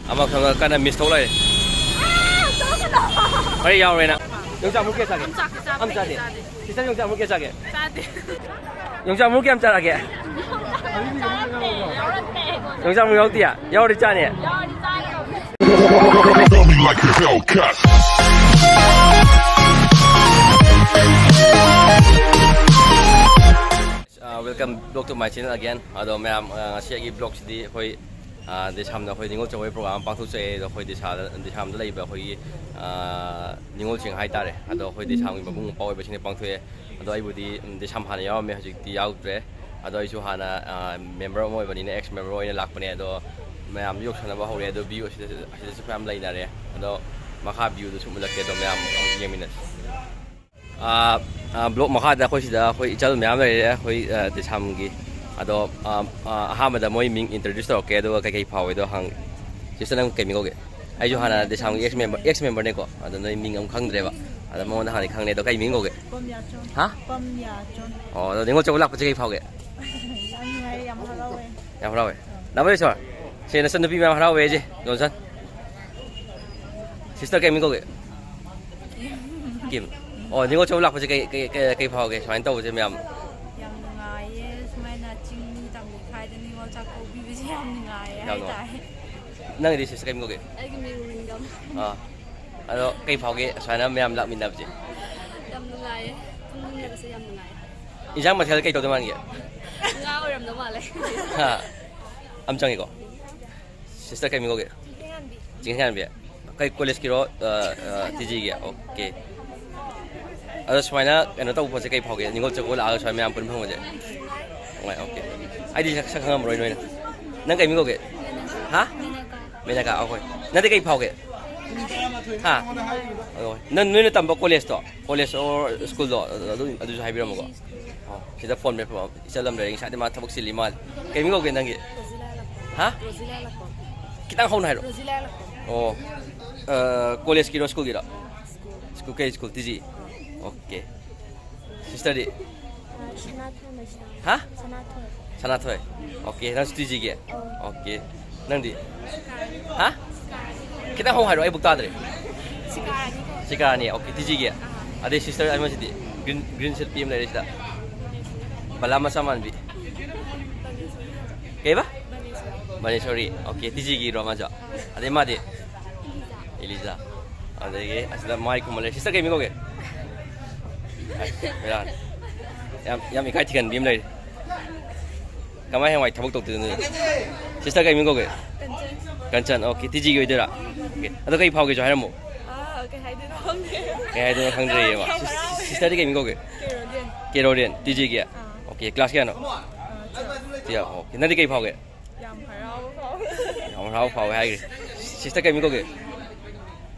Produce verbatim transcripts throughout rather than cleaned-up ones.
ꯑꯃꯈꯛ ꯀꯟꯅ ꯃꯤꯁ ꯇꯧ ꯂꯩꯔꯦ꯫ ꯑꯩ ꯌꯥꯎꯔꯦꯅ꯫ ꯌꯣꯡꯆꯥꯛ ꯃꯔꯨ ꯀꯌꯥ ꯆꯥꯒꯦ? ꯌꯣꯡꯆꯥꯛꯇꯤ ꯆꯥꯗꯦ, ꯑꯝ ꯆꯥꯗꯦ꯫ ꯑꯩꯗꯤ ꯆꯥꯗꯦ꯫ ꯁꯤꯁꯇꯔ, ꯌꯣꯡꯆꯥꯛ ꯃꯔꯨ ꯀꯌꯥ ꯆꯥꯒꯦ? ꯆꯥꯗꯦ꯫ ꯌꯣꯡꯆꯥꯛ ꯃꯔꯨ ꯀꯌꯥꯝ ꯆꯥꯔꯒꯦ? ꯌꯣꯡꯆꯥꯛ ꯃꯔꯨ ꯌꯥꯎꯗꯤꯌꯦ? ꯌꯥꯎꯔꯗꯤ ꯆꯥꯅꯤ꯫ ꯌꯥꯎꯔꯗꯤ ꯆꯥꯒꯦ꯫ Tell me like a Hellcat. Uh, welcome back to my channel again. ꯑꯗꯣ ꯃꯌꯥꯝ, ꯑ, ꯉꯁꯤ ꯑꯩꯒꯤ ꯕ꯭ꯂꯣꯒꯁꯤꯗꯤ ꯑꯩꯈꯣꯏ, ꯑ, ꯗꯦꯁꯥꯝꯗ ꯑꯩꯈꯣꯏ ꯅꯤꯉꯣꯜ ꯆꯥꯛꯀꯧꯕꯒꯤ ꯄ꯭ꯔꯣꯒ꯭ꯔꯥꯝ ꯑꯃ ꯄꯥꯡꯊꯣꯛꯆꯩ꯫ ꯑꯗꯣ ꯑꯩꯈꯣꯏ ꯗꯦꯁꯥꯗ, ꯗꯦꯁꯥꯝꯗ ꯂꯩꯕ ꯑꯩꯈꯣꯏꯒꯤ, ꯑ, ꯅꯤꯉꯣꯜꯁꯤꯡ ꯍꯥꯏꯇꯥꯔꯦ꯫ ꯑꯗꯣ ꯑꯩꯈꯣꯏ ꯗꯦꯁꯥꯝꯒꯤ ꯃꯕꯨꯡ ꯃꯧꯄ꯭ꯋꯥ ꯑꯣꯏꯕꯁꯤꯡꯅ ꯄꯥꯡꯊꯣꯛꯑꯦ꯫ ꯑꯗꯣ ꯑꯩꯕꯨꯗꯤ, ꯎꯝ, ꯗꯦꯁꯥꯝ ꯍꯥꯟꯅ ꯌꯥꯎꯔꯝꯃꯦ, ꯍꯧꯖꯤꯛꯇꯤ ꯌꯥꯎꯗ꯭ꯔꯦ꯫ ꯑꯗꯣ ꯑꯩꯁꯨ ꯍꯥꯟꯅ, ꯑ, ꯃꯦꯝꯕꯔ ꯑꯃ ꯑꯣꯏꯕꯅꯤꯅ, ꯑꯦꯛꯁ ꯃꯦꯝꯕꯔ ꯑꯣꯏꯅ ꯂꯥꯛꯄꯅꯦ꯫ ꯑꯗꯣ ꯃꯌꯥꯝꯁꯨ ꯌꯧꯁꯟꯅꯕ ꯍꯧꯔꯦ꯫ ꯑꯗꯣ ꯚ꯭ꯌꯨ ꯑꯁꯤꯗꯁꯨ, ꯑꯁꯤꯗꯁꯨ ꯃꯌꯥꯝ ꯂꯩꯅꯔꯦ꯫ ꯑꯗꯣ ꯃꯈꯥ ꯚ꯭ꯌꯨꯗꯨꯁꯨ ꯎꯠꯂꯛꯀꯦ꯫ ꯑꯗꯣ ꯃꯌꯥꯝ ꯑꯃꯨꯛ ꯌꯦꯡꯃꯤꯟꯅꯁꯤ꯫ ꯑꯥ, ꯑꯥ, ꯕ꯭ꯂꯣꯛ ꯃꯈꯥꯗ ꯑꯩꯈꯣꯏ ꯁꯤꯗ ꯑꯩꯈꯣꯏ ꯏꯆꯜ ꯃꯌꯥꯝ ꯂꯩꯔꯦ, ꯑꯩꯈꯣꯏ, ꯑꯥ, ꯗꯦꯁꯥꯝꯒꯤ꯫ ꯑꯗꯣ, ꯑꯥ, ꯑꯥ, ꯑꯍꯥꯟꯕꯗ ꯃꯣꯏ ꯃꯤꯡ ꯏꯟꯇ꯭ꯔꯣꯗ꯭ꯌꯨꯁ ꯇꯧꯔꯛꯀꯦ, ꯑꯗꯨꯒ ꯀꯩꯀꯩ ꯐꯥꯎꯏꯗꯣ ꯍꯪꯒꯦ꯫ ꯁꯤꯁꯇꯔ, ꯅꯪ ꯀꯩ ꯃꯤꯡ ꯀꯧꯒꯦ? ꯑꯩꯁꯨ ꯍꯥꯟꯅ ꯗꯦꯁꯥꯝꯒꯤ ꯑꯦꯛꯁ ꯃꯦꯝꯕꯔ, ꯑꯦꯛꯁ ꯃꯦꯝꯕꯔꯅꯦꯀꯣ, ꯑꯗꯣ ꯅꯣꯏ ꯃꯤꯡ ꯑꯃꯨꯛ ꯈꯪꯗ꯭ꯔꯦꯕ꯫ ꯑꯗꯣ ꯃꯉꯣꯟꯗ ꯍꯥꯟꯅ ꯈꯪꯅꯤ꯫ ꯑꯗꯣ ꯀꯩ ꯃꯤꯡ ꯀꯧꯒꯦ? ꯄꯝꯌꯥꯆꯣꯟ꯫ ꯍꯥ? ꯄꯝꯌꯥꯆꯣꯟ꯫ ꯑꯣ, ꯑꯗꯣ ꯅꯤꯉꯣꯜ ꯆꯥꯛꯀꯧꯕ ꯂꯥꯛꯄꯁꯦ ꯀꯩ ꯐꯥꯎꯒꯦ? ꯌꯥꯝ ꯅꯨꯡꯉꯥꯏ, ꯌꯥꯝ ꯍꯔꯥꯎꯋꯦ꯫ ꯌꯥꯝ ꯍꯔꯥꯎꯋꯦ꯫ ꯅꯥꯕꯣꯏ ꯁꯣꯔ, ꯁꯦ ꯅꯆꯟ ꯅꯨꯄꯤ ꯃꯌꯥꯝ ꯍꯔꯥꯎꯋꯦ ꯑꯩꯁꯦ, ꯖꯣꯟꯁꯟ꯫ ꯁꯤꯁꯇꯔ ꯀꯩ ꯃꯤꯡ ꯀꯧꯒꯦ? ꯀꯤꯝ꯫ ꯑꯣ, ꯅꯤꯉꯣꯜ ꯆꯥꯛꯀꯧꯕ ꯂꯥꯛꯄꯁꯦ ꯀꯩ, ꯀꯩ, ꯀꯩ, ꯀꯩ ꯐꯥꯎꯒꯦ ꯁꯨꯃꯥꯏꯅ ꯇꯧꯕꯁꯦ ꯃꯌꯥꯝ? ꯌꯥꯝ ꯅꯨꯡꯉꯥꯏꯌꯦ, ꯁꯨꯃꯥꯏꯅ ꯆꯤꯡꯃꯤ ꯇꯝꯕ ꯈꯥꯏꯗ ꯅꯤꯉꯣꯜ ꯆꯥꯛꯀꯧꯕꯤꯕꯁꯦ ꯌꯥꯝ ꯅꯨꯡꯉꯥꯏꯌꯦ ꯌꯥꯝ ꯅꯨꯡꯉꯥꯏ꯫ ꯍꯥꯏꯇꯥꯔꯦ꯫ ꯅꯪꯒꯤꯗꯤ ꯁꯤꯁꯇꯔ ꯀꯩ ꯃꯤꯡ ꯀꯧꯒꯦ? ꯑꯩꯒꯤ ꯃꯤꯡ ꯔꯤꯡꯒꯝ꯫ ꯑꯥ꯫ ꯑꯗꯣ ꯀꯩ ꯐꯥꯎꯒꯦ ꯁꯨꯃꯥꯏꯅ ꯃꯌꯥꯝ ꯂꯥꯛꯃꯤꯟꯅꯕꯁꯦ? ꯌꯥꯝ ꯅꯨꯡꯉꯥꯏꯌꯦ, ꯄꯨꯟꯃꯤꯟꯅꯕꯁꯦ ꯌꯥꯝ ꯅꯨꯡꯉꯥꯏꯌꯦ꯫ ꯏꯟꯖꯥꯡ ꯃꯊꯦꯜ ꯀꯩ ꯇꯧꯗꯣꯏ ꯃꯥꯟꯒꯦ? ꯉꯥ ꯑꯣꯏꯔꯝꯗꯧ ꯃꯥꯜꯂꯦ꯫ ꯍꯥ? ꯑꯝ ꯆꯪꯉꯤꯀꯣ? ꯁꯤꯁꯇꯔ ꯀꯩ ꯃꯤꯡ ꯀꯧꯒꯦ? ꯆꯤꯡꯈꯩꯉꯥꯟꯕꯤ꯫ ꯀꯩ ꯀꯣꯂꯦꯖꯀꯤꯔꯣ? ꯑ, ꯑ, ꯇꯤ ꯖꯤꯒꯤ? ꯑꯣꯀꯦ꯫ ꯑꯗꯣ ꯁꯨꯃꯥꯏꯅ ꯀꯩꯅꯣ ꯇꯧꯕ ꯄꯣꯠꯁꯦ ꯀꯩ ꯐꯥꯎꯒꯦ? ꯅꯤꯉꯣꯜ ꯆꯥꯛꯀꯧꯕ ꯂꯥꯛꯑꯒ ꯁꯨꯃꯥꯏꯅ ꯃꯌꯥꯝ ꯄꯨꯟꯕ ꯐꯪꯕꯁꯦ? ꯅꯨꯡꯉꯥꯏ, ꯑꯣꯀꯦ꯫ ꯑꯩꯗꯤ ꯁꯛ, ꯁꯛ ꯈꯪꯉꯝꯃꯔꯣꯏ ꯅꯣꯏꯅ꯫ ꯅꯪ ꯀꯩ ꯃꯤꯡ ꯀꯧꯒꯦ? ꯍꯥ? ꯃꯦꯅꯀꯥ, ꯑꯣꯀꯦ꯫ ꯅꯪꯗꯤ ꯀꯩ ꯐꯥꯎꯒꯦ? ꯍꯥ? ꯑꯣ, ꯅꯪ, ꯅꯣꯏꯅ ꯇꯝꯕ ꯀꯣꯂꯦꯖꯇꯣ, ꯀꯣꯂꯦꯖ ꯑꯣꯔ ꯁ꯭ꯀꯨꯜꯗꯣ, ꯑꯗꯨ, ꯑꯗꯨꯁꯨ ꯍꯥꯏꯕꯤꯔꯝꯃꯨꯀꯣ꯫ ꯑꯣ, ꯁꯤꯗ ꯐꯣꯟ ꯃꯦꯞꯄ ꯏꯆꯜ ꯑꯃ ꯂꯩꯔꯦ, ꯉꯁꯥꯏꯗꯤ ꯃꯥ ꯊꯕꯛ ꯆꯤꯜꯂꯤ ꯃꯥꯜꯂꯦ꯫ ꯀꯩ ꯃꯤꯡ ꯀꯧꯒꯦ ꯅꯪꯒꯤ? ꯔꯣꯖꯤꯂꯥ ꯂꯥꯛꯄꯝ꯫ ꯍꯥ? ꯔꯣꯖꯤꯂꯥ ꯂꯥꯛꯄꯝ꯫ ꯈꯤꯇꯪ ꯍꯧꯅ ꯍꯥꯏꯔꯣ꯫ ꯔꯣꯖꯤꯂꯥ ꯂꯥꯛꯄꯝ꯫ ꯑꯣ, ꯑ, ꯀꯣꯂꯦꯖꯀꯤꯔꯣ, ꯁ꯭ꯀꯨꯜꯒꯤꯔꯣ? ꯁ꯭ꯀꯨꯜ꯫ ꯁ꯭ꯀꯨꯜ, ꯀꯩ ꯁ꯭ꯀꯨꯜ? T G? ꯑꯣꯀꯦ꯫ ꯁꯤꯁꯇꯔꯗꯤ? ꯑ, ꯁꯅꯥꯊꯣꯏ ꯃꯩꯁꯅꯥꯝ꯫ ꯍꯥ? ꯁꯅꯥꯊꯣꯏ꯫ ꯁꯅꯥꯊꯣꯏ꯫ ꯑꯣꯀꯦ, ꯅꯪꯁꯨ ꯇꯤ ꯖꯤꯒꯤ? ꯑꯧ꯫ ꯑꯣꯀꯦ꯫ ꯅꯪꯗꯤ? ꯍꯥ? ꯈꯤꯇꯪ ꯍꯧ ꯍꯥꯏꯔꯣ, ꯑꯩ ꯕꯨꯛ ꯇꯥꯗ꯭ꯔꯦ꯫ ꯁꯤꯀꯥꯔꯥꯅꯤ꯫ ꯑꯣꯀꯦ, ꯇꯤꯖꯤꯒꯤ꯫ ꯑꯗꯩ ꯁꯤꯁꯇꯔ ꯑꯃꯁꯤꯗꯤ ꯒ꯭ꯔꯤꯟ, ꯒ꯭ꯔꯤꯟ ꯁꯦꯠ ꯄꯤ ꯑꯃ ꯂꯩꯔꯦ ꯁꯤꯗ꯫ ꯕꯂꯥ ꯃꯆꯥ ꯃꯥꯟꯕꯤ꯫ ꯀꯩꯕ? ꯕꯅꯦꯁꯣꯔꯤ꯫ ꯑꯣꯀꯦ, ꯇꯤꯖꯤꯒꯤꯔꯣ ꯃꯥꯁꯨ? ꯑꯗꯩ ꯃꯥꯗꯤ? ꯏꯂꯤꯖꯥ꯫ ꯑꯗꯒꯤ ꯑꯁꯤꯗ ꯃꯥꯏ ꯈꯨꯝꯕ ꯂꯩꯔꯦ꯫ ꯁꯤꯁꯇꯔ ꯀꯩ ꯃꯤꯡ ꯀꯧꯒꯦ? ꯑꯁ, ꯕꯦꯔꯥꯅꯤ꯫ ꯌꯥꯝ, ꯌꯥꯝ ꯏꯀꯥꯏ ꯊꯤꯒꯟꯕꯤ ꯑꯃ ꯂꯩꯔꯦ꯫ ꯀꯃꯥꯏ ꯍꯌꯦꯡꯋꯥꯏ ꯊꯕꯛ ꯇꯧꯗꯣꯏꯅꯣ? ꯁꯤꯁꯇꯔ ꯀꯩ ꯃꯤꯡ ꯀꯧꯒꯦ? ꯀꯟꯆꯟ꯫ ꯀꯟꯆꯟ, ꯑꯣꯀꯦ, ꯇꯤꯖꯤꯒꯤ ꯑꯣꯏꯗꯣꯏꯔꯥ? ꯑꯣꯀꯦ꯫ ꯑꯗꯣ ꯀꯩ ꯐꯥꯎꯒꯦꯁꯨ ꯍꯥꯏꯔꯝꯃꯣ꯫ ꯑꯥ, ꯀꯩ ꯍꯥꯏꯗꯣꯏꯅꯣ ꯈꯪꯗꯦ꯫ ꯀꯩ ꯍꯥꯏꯗꯣꯏꯅꯣ ꯈꯪꯗ꯭ꯔꯦꯌꯦ ꯃꯥ꯫ ꯌꯥꯝ ꯍꯔꯥꯎꯋꯦ꯫ ꯁꯤꯁꯇꯔꯗꯤ ꯀꯩ ꯃꯤꯡ ꯀꯧꯒꯦ? ꯀꯦꯔꯣꯂꯤꯟ꯫ ꯀꯦꯔꯣꯂꯤꯟ, ꯇꯤꯖꯤꯒꯤ? ꯑꯥ꯫ ꯑꯣꯀꯦ, ꯀ꯭ꯂꯥꯁ ꯀꯌꯥꯅꯣ? ꯑꯥ, ꯇꯨꯌꯦꯜꯐ꯫ ꯇꯨꯌꯦꯜꯐ, ꯑꯣꯀꯦ꯫ ꯅꯪꯗꯤ ꯀꯩ ꯐꯥꯎꯒꯦ? ꯌꯥꯝ ꯍꯔꯥꯎꯕ ꯐꯥꯎꯋꯦ꯫ ꯌꯥꯝ ꯍꯔꯥꯎꯕ ꯐꯥꯎꯋꯦ ꯍꯥꯏꯈ꯭ꯔꯦ꯫ ꯁꯤꯁꯇꯔ ꯀꯩ ꯃꯤꯡ ꯀꯧꯒꯦ?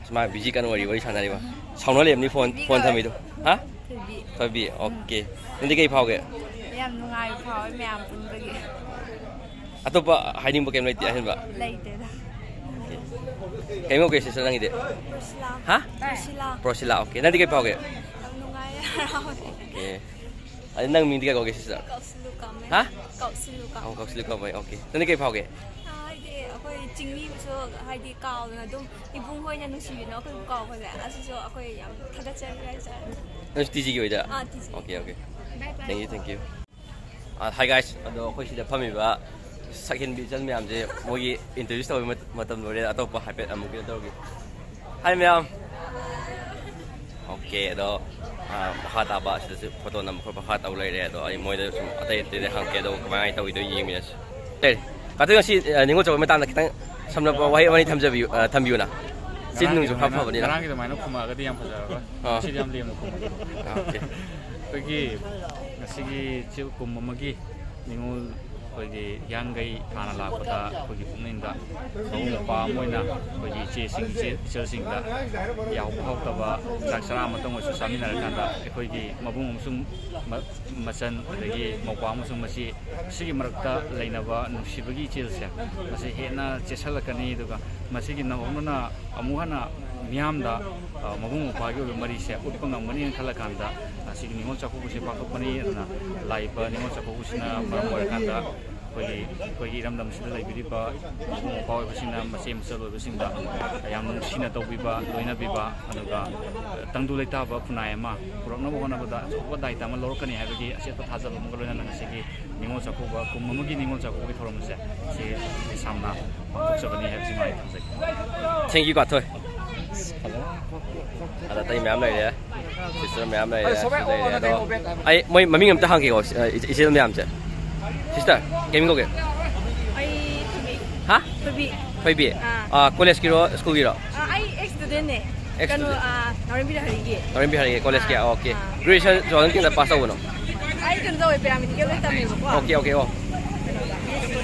ꯑꯁ, ꯃꯥ ꯕꯤꯖꯤ ꯀꯟꯅ ꯑꯣꯏꯔꯤ, ꯋꯥꯔꯤ ꯁꯥꯟꯅꯔꯤꯕ꯫ ꯁꯥꯎꯅ ꯂꯩꯔꯝꯅꯤ ꯐꯣꯟ, ꯐꯣꯟ ꯊꯝꯃꯤꯗꯣ꯫ ꯍꯥ? ꯊꯣꯏꯕꯤ꯫ ꯊꯣꯏꯕꯤ, ꯑꯣꯀꯦ꯫ ꯅꯪꯗꯤ ꯀꯩ ꯐꯥꯎꯒꯦ? ꯌꯥꯝ ꯅꯨꯡꯉꯥꯏꯕ ꯐꯥꯎꯋꯦ ꯃꯌꯥꯝ ꯄꯨꯟꯕꯒꯤ꯫ ꯑꯇꯣꯞꯄ ꯍꯥꯏꯅꯤꯡꯕ ꯀꯩꯝ ꯂꯩꯇꯦ ꯑꯍꯦꯟꯕ? ꯂꯩꯇꯦꯗ꯫ ꯑꯣꯀꯦ꯫ ꯀꯩ ꯃꯤꯡ ꯀꯧꯒꯦ ꯁꯤꯁꯇꯔ ꯅꯪꯒꯤꯗꯤ? ꯄ꯭ꯔꯣꯁꯤꯂꯥ꯫ ꯍꯥ? ꯄ꯭ꯔꯣꯁꯤꯂꯥ꯫ ꯄ꯭ꯔꯣꯁꯤꯂꯥ, ꯑꯣꯀꯦ꯫ ꯅꯪꯗꯤ ꯀꯩ ꯐꯥꯎꯒꯦ? ꯌꯥꯝ ꯅꯨꯡꯉꯥꯏꯌꯦ, ꯍꯔꯥꯎꯋꯦ꯫ ꯑꯣꯀꯦ꯫ ꯑꯗꯨ ꯅꯪ ꯃꯤꯡꯗꯤ ꯀꯩ ꯀꯧꯒꯦ ꯁꯤꯁꯇꯔ? ꯀꯧꯁꯤꯜꯂꯨ ꯀꯝꯃꯦ꯫ ꯍꯥ? ꯀꯧꯁꯤꯜꯂꯨ ꯀꯝꯃꯦ꯫ ꯑꯣ, ꯀꯧꯁꯤꯜꯂꯨ ꯀꯝꯃꯦ, ꯑꯣꯀꯦ꯫ ꯅꯪꯗꯤ ꯀꯩ ꯐꯥꯎꯒꯦ? ꯑꯥ, ꯍꯥꯏꯗꯤ ꯑꯩꯈꯣꯏ ꯆꯤꯡꯃꯤꯕꯨꯁꯨ ꯍꯥꯏꯗꯤ ꯀꯥꯎꯗꯅ ꯑꯗꯨꯝ ꯏꯕꯨꯡ ꯍꯣꯏꯅ ꯅꯨꯡꯁꯤꯕꯤꯅ ꯑꯩꯈꯣꯏꯕꯨ ꯀꯥꯎꯕꯁꯦ ꯑꯁꯤꯁꯨ ꯑꯩꯈꯣꯏ ꯌꯥꯝ ꯊꯥꯒꯠꯆꯔꯤ ꯍꯥꯏꯇꯥꯔꯦ꯫ ꯅꯪꯁꯨ ꯇꯤꯖꯤꯒꯤ ꯑꯣꯏꯗꯣꯏꯔꯥ? ꯑꯥ, ꯇꯤꯖꯤ꯫ Okay, okay. Bye bye꯫ Thank you, thank you꯫ ꯑꯥ, hi guys, ꯑꯗꯣ ꯑꯩꯈꯣꯏ ꯁꯤꯗ ꯐꯝꯃꯤꯕ ꯁꯛꯍꯦꯟꯕꯤ ꯏꯆꯟ ꯃꯌꯥꯝꯁꯦ ꯃꯣꯏꯒꯤ introduce ꯇꯧꯕꯒꯤ ꯃꯇꯝ ꯂꯣꯏꯔꯦ꯫ ꯑꯇꯣꯞꯄ ꯍꯥꯏꯐꯦꯠ ꯑꯃꯨꯛ ꯀꯩꯅꯣ ꯇꯧꯔꯒꯦ꯫ Hi ꯃꯌꯥꯝ꯫ ꯑꯣꯀꯦ, ꯑꯗꯣ, ꯑꯥ, ꯃꯈꯥ ꯇꯥꯕ ꯑꯁꯤꯗꯁꯨ ꯐꯣꯇꯣ ꯅꯝꯕ ꯈꯣꯠꯄ ꯈꯔ ꯇꯧ ꯂꯩꯔꯦ꯫ ꯑꯗꯣ ꯑꯩ ꯃꯣꯏꯗ ꯁꯨꯝ ꯑꯇꯩ ꯑꯇꯩꯗ ꯍꯪꯉꯛꯀꯦ, ꯑꯗꯣ ꯀꯃꯥꯏꯅ ꯇꯧꯔꯤꯗꯣ ꯌꯦꯡꯃꯤꯟꯅꯁꯤ꯫ ꯀꯩ? ꯀꯥꯇꯨ, ꯉꯁꯤ, ꯑ, ꯅꯤꯉꯣꯜ ꯆꯥꯛꯀꯧꯕꯒꯤ ꯃꯇꯥꯡꯗ ꯈꯤꯇꯪ ꯁꯝꯂꯞꯄ ꯋꯥꯍꯩ ꯑꯃꯅꯤ ꯊꯝꯖꯕꯤꯌꯨ, ꯑ, ꯊꯝꯕꯤꯌꯨꯅ꯫ ꯆꯤꯟ ꯉꯔꯥꯡꯒꯤ ꯅꯨꯡꯁꯨ ꯈꯔ ꯑꯗꯨꯃꯥꯏꯅ, ꯐꯕꯅꯤꯅ꯫ ꯉꯔꯥꯡꯒꯤ ꯑꯗꯨꯃꯥꯏꯅ ꯈꯨꯝꯃꯛꯑꯒꯗꯤ ꯌꯥꯝ ꯐꯖꯔꯔꯣꯏ꯫ ꯑꯥ꯫ ꯉꯁꯤꯗꯤ ꯌꯥꯝ ꯂꯦꯝꯅ ꯈꯨꯝꯃꯛꯀꯦ꯫ ꯑꯥ, ꯑꯣꯀꯦ꯫ ꯑꯩꯈꯣꯏꯒꯤ ꯉꯁꯤꯒꯤ ꯆꯤꯡ ꯀꯨꯝ ꯑꯃꯒꯤ ꯅꯤꯉꯣꯜ ꯑꯩꯈꯣꯏꯒꯤ ꯍꯤꯌꯥꯡꯒꯩ ꯊꯥꯅ ꯂꯥꯛꯄꯗ ꯑꯩꯈꯣꯏꯒꯤ ꯄꯨꯛꯅꯤꯡꯗ ꯃꯕꯨꯡ ꯃꯧꯄ꯭ꯋꯥ ꯑꯃ ꯑꯣꯏꯅ ꯑꯩꯈꯣꯏꯒꯤ ꯏꯆꯦꯁꯤꯡ, ꯏꯆꯦ, ꯏꯆꯜꯁꯤꯡꯗ ꯌꯥꯎꯕ ꯍꯥꯎꯇꯕ ꯆꯥꯛ ꯆꯔꯥ ꯑꯃꯇꯪ ꯑꯣꯏꯔꯁꯨ ꯆꯥꯃꯤꯟꯅꯔꯀꯥꯟꯗ ꯑꯩꯈꯣꯏꯒꯤ ꯃꯕꯨꯡ ꯑꯃꯁꯨꯡ ꯃ-, ꯃꯆꯟ, ꯑꯗꯒꯤ ꯃꯧꯄ꯭ꯋꯥ ꯑꯃꯁꯨꯡ ꯃꯆꯦ, ꯁꯤꯒꯤ ꯃꯔꯛꯇ ꯂꯩꯅꯕ ꯅꯨꯡꯁꯤꯕꯒꯤ ꯏꯆꯦꯜꯁꯦ, ꯃꯁꯤ ꯍꯦꯟꯅ ꯆꯦꯠꯁꯤꯜꯂꯛꯀꯅꯤ꯫ ꯑꯗꯨꯒ ꯃꯁꯤꯒꯤ ꯅꯧꯍꯧꯅꯅ ꯑꯃꯨꯛ ꯍꯟꯅ ꯃꯤꯌꯥꯝꯗ, ꯑ, ꯃꯕꯨꯡ ꯃꯧꯄ꯭ꯋꯥꯒꯤ ꯑꯣꯏꯕ ꯃꯔꯤꯁꯦ ꯎꯠꯄ ꯉꯝꯒꯅꯤꯅ ꯈꯜꯂꯀꯥꯟꯗ, ꯑ, ꯁꯤꯒꯤ ꯅꯤꯉꯣꯜ ꯆꯥꯛꯀꯧꯕꯁꯦ ꯄꯥꯡꯊꯣꯛꯄꯅꯤ꯫ ꯑꯗꯨꯅ ꯂꯥꯛꯏꯕ ꯅꯤꯉꯣꯜ ꯆꯥꯛꯀꯧꯕꯁꯤꯅ ꯃꯔꯝ ꯑꯣꯏꯔꯀꯥꯟꯗ ꯑꯩꯈꯣꯏꯒꯤ ꯑꯩꯈꯣꯏꯒꯤ ꯏꯔꯝꯗꯝꯁꯤꯗ ꯂꯩꯕꯤꯔꯤꯕ ꯃꯄꯨ ꯃꯄꯥ ꯑꯣꯏꯕꯁꯤꯡꯅ ꯃꯆꯦ ꯃꯆꯜ ꯑꯣꯏꯕꯁꯤꯡꯗ ꯌꯥꯝ ꯅꯨꯡꯁꯤꯅ ꯇꯧꯕꯤꯕ, ꯂꯣꯏꯅꯕꯤꯕ, ꯑꯗꯨꯒ ꯇꯪꯗꯨ ꯂꯩꯇꯥꯕ ꯈꯨꯟꯅꯥꯏ ꯑꯃ ꯄꯨꯔꯛꯅꯕ ꯍꯣꯠꯅꯕꯗ ꯑꯆꯧꯕ ꯗꯥꯏꯇ ꯑꯃ ꯂꯧꯔꯛꯀꯅꯤ ꯍꯥꯏꯕꯒꯤ ꯑꯆꯦꯠꯄ ꯊꯥꯖꯕ ꯑꯃꯒ ꯂꯣꯏꯅꯅ ꯉꯁꯤꯒꯤ ꯅꯤꯉꯣꯜ ꯆꯥꯛꯀꯧꯕ, ꯀꯨꯝ ꯑꯃꯒꯤ ꯅꯤꯉꯣꯜ ꯆꯥꯛꯀꯧꯕꯒꯤ ꯊꯧꯔꯝ ꯑꯁꯦ ꯁꯤ ꯌꯥꯝꯅ ꯄꯥꯡꯊꯣꯛꯆꯕꯅꯤ ꯍꯥꯏꯕꯁꯤ ꯃꯥꯏ ꯊꯝꯖꯒꯦ꯫ Thank you, ꯀꯥꯊꯣꯏ꯫ ꯑꯗ ꯑꯇꯩ ꯃꯌꯥꯝ ꯂꯩꯔꯦ, ꯁꯤꯁꯇꯔ ꯃꯌꯥꯝ ꯂꯩꯔꯦ, ꯁꯤ ꯂꯩꯔꯦ꯫ ꯑꯗꯣ ꯑꯩ ꯃꯣꯏ ꯃꯃꯤꯡ ꯑꯝꯇ ꯍꯪꯒꯦꯀꯣ, ꯏꯆꯦ ꯃꯌꯥꯝꯁꯦ꯫ ꯁꯤꯁꯇꯔ, ꯀꯩ ꯃꯤꯡ ꯀꯧꯒꯦ? ꯑꯩ ꯊꯣꯏꯕꯤ꯫ ꯍꯥ? ꯊꯣꯏꯕꯤ꯫ ꯊꯣꯏꯕꯤ꯫ ꯑꯥ꯫ ꯑꯥ, ꯀꯣꯂꯦꯖꯀꯤꯔꯣ, ꯁ꯭ꯀꯨꯜꯒꯤꯔꯣ? ꯑꯥ, ꯑꯩ ꯑꯦꯛꯁ ꯁ꯭ꯇꯨꯗꯦꯟꯅꯦ꯫ ꯑꯦꯛꯁ ꯀꯩꯅꯣ, ꯁ꯭ꯇꯨꯗꯦꯟ꯫ ꯑꯥ, ꯅꯥꯎꯔꯦꯝꯕꯤꯔ ꯍꯔꯤꯒꯤ꯫ ꯅꯥꯎꯔꯦꯝꯕꯤꯔ ꯍꯔꯤꯒꯤ ꯀꯣꯂꯦꯖꯀꯤ, ꯑꯥ, ꯑꯣꯀꯦ꯫ ꯑꯥ꯫ Graduation ꯇꯨ ꯊꯥꯎꯖꯟ ꯀꯌꯥꯗ ꯄꯥꯁ ꯇꯧꯕꯅꯣ? ꯑꯩ ꯀꯩꯅꯣ ꯇꯧꯋꯦ, ꯄꯦꯔꯥꯃꯦꯗꯤꯀꯦꯜꯗ ꯇꯝꯃꯦꯕꯀꯣ꯫ ꯑꯣꯀꯦ, ꯑꯣꯀꯦ, ꯑꯣ꯫ ꯀꯩꯅꯣꯗ,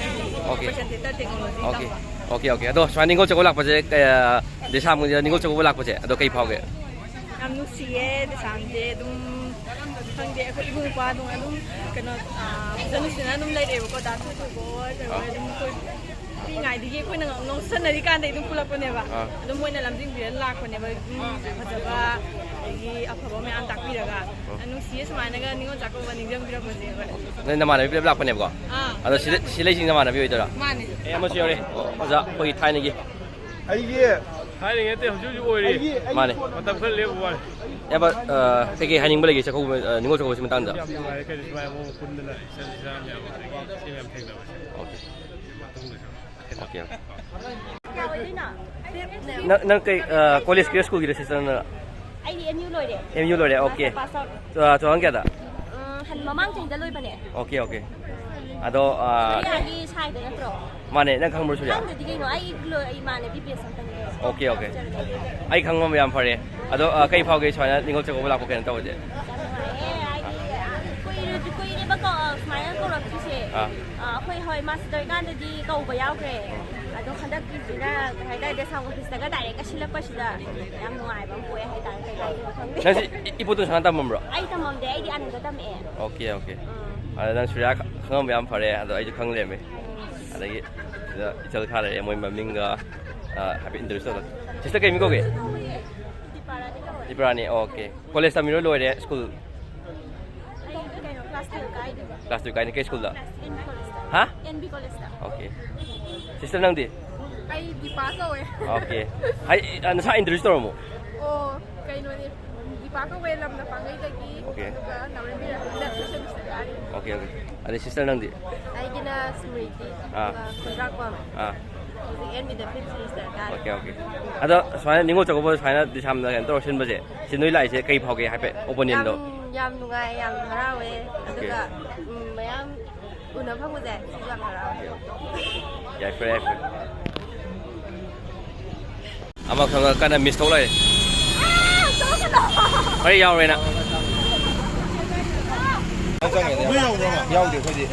okay. Operation Theatre Technology okay. ꯇꯝꯕ꯫ Okay, okay. ꯑꯗꯣ ꯁꯨꯃꯥꯏꯅ ꯅꯤꯡꯉꯣꯜ ꯆꯥꯛꯀꯧꯕ ꯂꯥꯛꯄꯁꯦ ꯀꯌꯥ, ꯗꯦꯁꯥꯝꯒꯤꯗ ꯅꯤꯡꯉꯣꯜ ꯆꯥꯛꯀꯧꯕ ꯂꯥꯛꯄꯁꯦ, ꯑꯗꯣ ꯀꯩ ꯐꯥꯎꯒꯦ? ꯌꯥꯝ ꯅꯨꯡꯁꯤꯌꯦ ꯗꯦꯁꯥꯝꯁꯦ꯫ ꯑꯗꯨꯝ ꯈꯪꯗꯦ, ꯑꯩꯈꯣꯏ ꯏꯕꯨꯡ ꯏꯄ꯭ꯋꯥꯗꯣ ꯑꯗꯨꯝ ꯀꯩꯅꯣ, ꯑꯥ, ꯐꯖ ꯅꯨꯡꯁꯤꯅ ꯑꯗꯨꯝ ꯂꯩꯔꯛꯑꯦꯕꯀꯣ꯫ ꯗꯥ ꯊꯣꯏꯊꯣꯏꯕ ꯍꯣꯏ, ꯀꯩ ꯍꯣꯏ, ꯑꯥ꯫ ꯑꯗꯨꯝ ꯑꯩꯈꯣꯏ ꯄꯤꯛꯏꯉꯩꯗꯒꯤ ꯑꯩꯈꯣꯏꯅ ꯉꯥꯎꯁꯟꯅꯔꯤꯀꯥꯟꯗꯩ ꯑꯗꯨꯝ ꯄꯨꯜꯂꯛꯄꯅꯦꯕ꯫ ꯑꯥ꯫ ꯑꯗꯨꯝ ꯃꯣꯏꯅ ꯂꯝꯖꯤꯡꯕꯤꯔ ꯂꯥꯛꯄꯅꯦꯕ꯫ ꯑꯗꯨꯝ ꯐꯖꯕ ꯑꯗꯒꯤ ꯑꯐꯕ ꯃꯌꯥꯝ ꯇꯥꯛꯄꯤꯔꯒ꯫ ꯑꯥ꯫ ꯌꯥꯝ ꯅꯨꯡꯁꯤꯌꯦ ꯁꯨꯃꯥꯏꯅꯒ ꯅꯤꯉꯣꯜ ꯆꯥꯛꯀꯧꯕ ꯅꯤꯡꯁꯤꯡꯕꯤꯔꯛꯄꯁꯦ ꯑꯩꯈꯣꯏ꯫ ꯅꯣꯏ ꯅꯃꯥꯟꯅꯕꯤ ꯄꯨꯂꯞ ꯂꯥꯛꯄꯅꯦꯕꯀꯣ? ꯑꯥ꯫ ꯑꯗꯣ ꯁꯤꯗ, ꯁꯤ ꯂꯩꯁꯤꯡ ꯅꯃꯥꯟꯅꯕꯤ ꯑꯣꯏꯗꯣꯏꯔꯥ? ꯃꯥꯅꯦ꯫ ꯑꯦ, ꯑꯃꯁꯨ ꯌꯥꯎꯔꯦ꯫ ꯑꯣꯖꯥ, ꯑꯩꯈꯣꯏꯒꯤ ꯊꯥꯏꯅꯒꯤ꯫ ꯑꯩꯒꯤ ꯊꯥꯏꯅꯒꯤ ꯅꯠꯇꯦ, ꯍꯧꯖꯤꯛ ꯍꯧꯖꯤꯛ ꯑꯣꯏꯔꯤ꯫ ꯑꯩꯒꯤ, ꯑꯩꯒꯤ ꯃꯥꯅꯦ꯫ ꯐꯣꯟ ꯃꯇꯝ ꯈꯔ ꯂꯦꯞꯄ ꯋꯥꯅꯤ꯫ ꯏꯌꯥꯝꯕ, ꯑ, ꯀꯩꯀꯩ ꯍꯥꯏꯅꯤꯡꯕ ꯂꯩꯒꯦ ꯆꯥꯛꯀꯧꯕ, ꯑ, ꯅꯤꯉꯣꯜ ꯆꯥꯛꯀꯧꯕꯁꯤ ꯃꯇꯥꯡꯗ? ꯌꯥꯝ ꯅꯨꯡꯉꯥꯏꯔꯦ ꯀꯩꯅꯣ, ꯁꯨꯃꯥꯏꯅ ꯑꯃꯨꯛ ꯄꯨꯟꯗꯅ ꯏꯆꯟ ꯏꯆꯥ ꯃꯌꯥꯝ ꯑꯗꯒꯤ ꯏꯆꯦ ꯃꯌꯥꯝ ꯊꯦꯡꯅꯕꯁꯦ꯫ ꯑꯣꯀꯦ꯫ ꯃꯇꯨꯡꯗꯁꯨ꯫ Okay, okay. ꯀꯌꯥ ꯑꯣꯏꯗꯣꯏꯅꯣ? ꯅꯪ, ꯅꯪ ꯀꯩ, ꯑ, ꯀꯣꯂꯦꯖꯀꯤꯔ ꯁ꯭ꯀꯨꯜꯒꯤꯔ ꯁꯤꯁꯇꯔꯅ? ꯑꯩꯗꯤ ꯑꯦꯝ ꯌꯨ ꯂꯣꯏꯔꯦ꯫ ꯑꯦꯝ ꯌꯨ ꯂꯣꯏꯔꯦ, ꯑꯣꯀꯦ꯫ Master pass out. ꯑ, ꯇꯨ ꯊꯥꯎꯖꯟ ꯀꯌꯥꯗ? ꯎꯝ, ꯍꯟ-, ꯃꯃꯥꯡ ꯆꯍꯤꯗ ꯂꯣꯏꯕꯅꯦ꯫ Okay, okay. ꯑꯗꯣ, ꯑ, ꯁꯨꯔꯤꯌꯥꯒꯤ ꯁꯥꯏꯗꯣ ꯅꯠꯇ꯭ꯔꯣ? ꯃꯥꯅꯦ, ꯅꯪ ꯈꯪꯕ꯭ꯔꯣ ꯁꯨꯔꯤꯌꯥ? ꯈꯪꯗꯗꯤ ꯀꯩꯅꯣ, ꯑꯩ ꯂꯣꯏ-, ꯏꯃꯥꯟꯅꯕꯤ ꯕꯦꯁ ꯑꯝꯇꯅꯦ꯫ Okay, okay. ꯑꯩ ꯈꯪꯕ ꯌꯥꯝ ꯐꯔꯦ꯫ ꯑꯗꯣ, ꯑ, ꯀꯩ ꯐꯥꯎꯒꯦ ꯁꯨꯃꯥꯏꯅ ꯅꯤꯉꯣꯜ ꯆꯥꯛꯀꯧꯕ ꯂꯥꯛꯄ ꯀꯩꯅꯣ ꯇꯧꯕꯁꯦ? ꯌꯥꯝ ꯅꯨꯡꯉꯥꯏꯌꯦ, ꯍꯥꯏꯗꯤ, ꯑ, ꯀꯨꯏꯔ-, ꯀꯨꯏꯔꯦꯕꯀꯣ, ꯁꯨꯃꯥꯏꯅ ꯀꯧꯔꯛꯇ꯭ꯔꯤꯁꯦ꯫ ꯑꯥ꯫ ꯑ, ꯑꯩꯈꯣꯏ, ꯍꯣꯏ, ꯃꯥꯁꯇꯔ ꯇꯧꯔꯤꯀꯥꯟꯗꯗꯤ ꯀꯧꯕ ꯌꯥꯎꯈ꯭ꯔꯦ꯫ ꯑꯥ꯫ ꯑꯗꯣ ꯍꯟꯗꯛꯀꯤꯁꯤꯅ, ꯀꯩ ꯍꯥꯏꯇꯥꯔꯦ, ꯗꯦꯁꯥꯝ ꯑꯣꯐꯤꯁꯇꯒ ꯗꯥꯏꯔꯦꯛ ꯀꯥꯏꯁꯤꯜꯂꯛꯄꯁꯤꯗ ꯌꯥꯝ ꯅꯨꯡꯉꯥꯏꯕ ꯑꯃ ꯄꯣꯛꯑꯦ ꯍꯥꯏꯇꯥꯔꯦ, ꯀꯩ ꯍꯥꯏꯗꯣꯏꯅꯣ ꯈꯪꯗꯦ꯫ ꯅꯪꯁꯦ ꯏ-, ꯏꯕꯣꯇꯣꯟ ꯁꯅꯥ ꯇꯝꯃꯝꯕ꯭ꯔꯣ? ꯑꯩ ꯇꯝꯃꯝꯗꯦ, ꯑꯩꯗꯤ ꯑꯥꯅꯟꯗ ꯇꯝꯃꯛꯑꯦ꯫ Okay, okay. ꯎꯝ꯫ ꯑꯗ ꯅꯪ ꯁꯨꯔꯤꯌꯥ ꯈ-, ꯈꯪꯉꯝꯕ ꯌꯥꯝ ꯐꯔꯦ, ꯑꯗꯣ ꯑꯩꯁꯨ ꯈꯪ ꯂꯩꯔꯝꯃꯦ꯫ ꯎꯝ꯫ ꯑꯗꯒꯤ ꯁꯤꯗ ꯏꯆꯜ ꯈꯔ ꯂꯩꯔꯦ, ꯃꯣꯏ ꯃꯃꯤꯡꯒ, ꯑ, ꯍꯥꯏꯐꯦꯠ introduce ꯇꯧꯔꯣ꯫ ꯁꯤꯁꯇꯔ ꯀꯩ ꯃꯤꯡ ꯀꯧꯒꯦ? ꯗꯤꯄꯥꯔꯥꯅꯤ ꯀꯧꯋꯦ꯫ ꯗꯤꯄꯥꯔꯥꯅꯤ, ꯑꯣꯀꯦ꯫ ꯀꯣꯂꯦꯖ ꯇꯝꯃꯤꯔꯣ, ꯂꯣꯏꯔꯦ ꯁ꯭ꯀꯨꯜ? ꯑꯩ ꯀꯩꯅꯣ, ꯀ꯭ꯂꯥꯁ ꯇꯨꯌꯦꯜꯞ ꯀꯥꯏꯗꯣꯏꯕ꯫ ꯀ꯭ꯂꯥꯁ ꯇꯨꯌꯦꯜꯞ ꯀꯥꯏꯅ ꯀꯩ ꯁ꯭ꯀꯨꯜꯗ? ꯀ꯭ꯂꯥꯁ ꯑꯦꯟ ꯀꯣꯂꯦꯖꯇ꯫ ꯍꯥ? ꯑꯦꯟ ꯕꯤ ꯀꯣꯂꯦꯖꯇ꯫ ꯑꯣꯀꯦ꯫ ꯁꯤꯁꯇꯔ, ꯅꯪꯗꯤ? ꯑꯩ ꯗꯤꯄꯥ ꯀꯧꯋꯦ꯫ ꯑꯣꯀꯦ꯫ ꯍꯥꯏ, ꯑ, ꯅꯁꯥ ꯏꯟꯇ꯭ꯔꯣꯗ꯭ꯌꯨꯁ ꯇꯧꯔꯝꯃꯣ꯫ ꯑꯣ, ꯀꯩꯅꯣꯅꯦ, ꯗꯤꯄꯥ ꯀꯧꯋꯦ, ꯂꯝꯅ ꯄꯥꯡꯒꯩꯗꯒꯤ꯫ ꯑꯣꯀꯦ꯫ ꯑꯗꯨꯒ ꯅꯥꯎꯔꯦꯝꯕꯤꯔ ꯍꯟꯗꯛ ꯁꯦꯃꯤꯁꯇꯔ ꯀꯥꯔꯤ꯫ Okay, okay. ꯑꯗꯩ ꯁꯤꯁꯇꯔ, ꯅꯪꯗꯤ? ꯑꯩꯒꯤꯅ ꯁ꯭ꯃ꯭ꯔꯤꯇꯤ, ꯑꯥ꯫ ꯑꯗꯨꯒ ꯈꯨꯟꯗ꯭ꯔꯥꯛꯄꯝ꯫ ꯑꯥ꯫ ꯍꯧꯖꯤꯛ ꯑꯦꯟ ꯕꯤꯗ ꯐꯤꯐ ꯁꯦꯃꯤꯁꯇꯔ ꯀꯥꯔꯤ꯫ Okay, okay. ꯑꯗꯣ ꯁꯨꯃꯥꯏꯅ ꯅꯤꯉꯣꯜ ꯆꯥꯛꯀꯧꯕ ꯁꯨꯃꯥꯏꯅ ꯗꯤꯁꯥꯝꯗ ꯀꯩꯅꯣ ꯇꯧꯔ ꯁꯤꯟꯕꯁꯦ, ꯁꯤ ꯅꯣꯏ ꯂꯥꯛꯏꯁꯦ ꯀꯩ ꯐꯥꯎꯒꯦ ꯍꯥꯏꯐꯦꯠ, ꯑꯣꯄꯤꯅꯤꯌꯟꯗꯣ? ꯌꯥꯝ, ꯌꯥꯝ ꯅꯨꯡꯉꯥꯏ, ꯌꯥꯝ ꯍꯔꯥꯎꯋꯦ꯫ ꯑꯣꯀꯦ꯫ ꯑꯗꯨꯒ, ꯎꯝ, ꯃꯌꯥꯝ ꯎꯅ ꯐꯪꯕꯁꯦ ꯁꯤꯁꯨ ꯌꯥꯝ ꯍꯔꯥꯎꯋꯦ꯫ ꯌꯥꯏꯐꯔꯦ, ꯌꯥꯏꯐꯔꯦ꯫ ꯑꯃꯈꯛ ꯀꯟꯅ ꯃꯤꯁ ꯇꯧ ꯂꯩꯔꯦ꯫ ꯑꯩ ꯌꯥꯎꯔꯦꯅ꯫ ꯅꯣꯏ ꯌꯥꯎꯕ꯭ꯔꯣ? ꯌꯥꯎꯗꯦ ꯑꯩꯈꯣꯏꯗꯤ꯫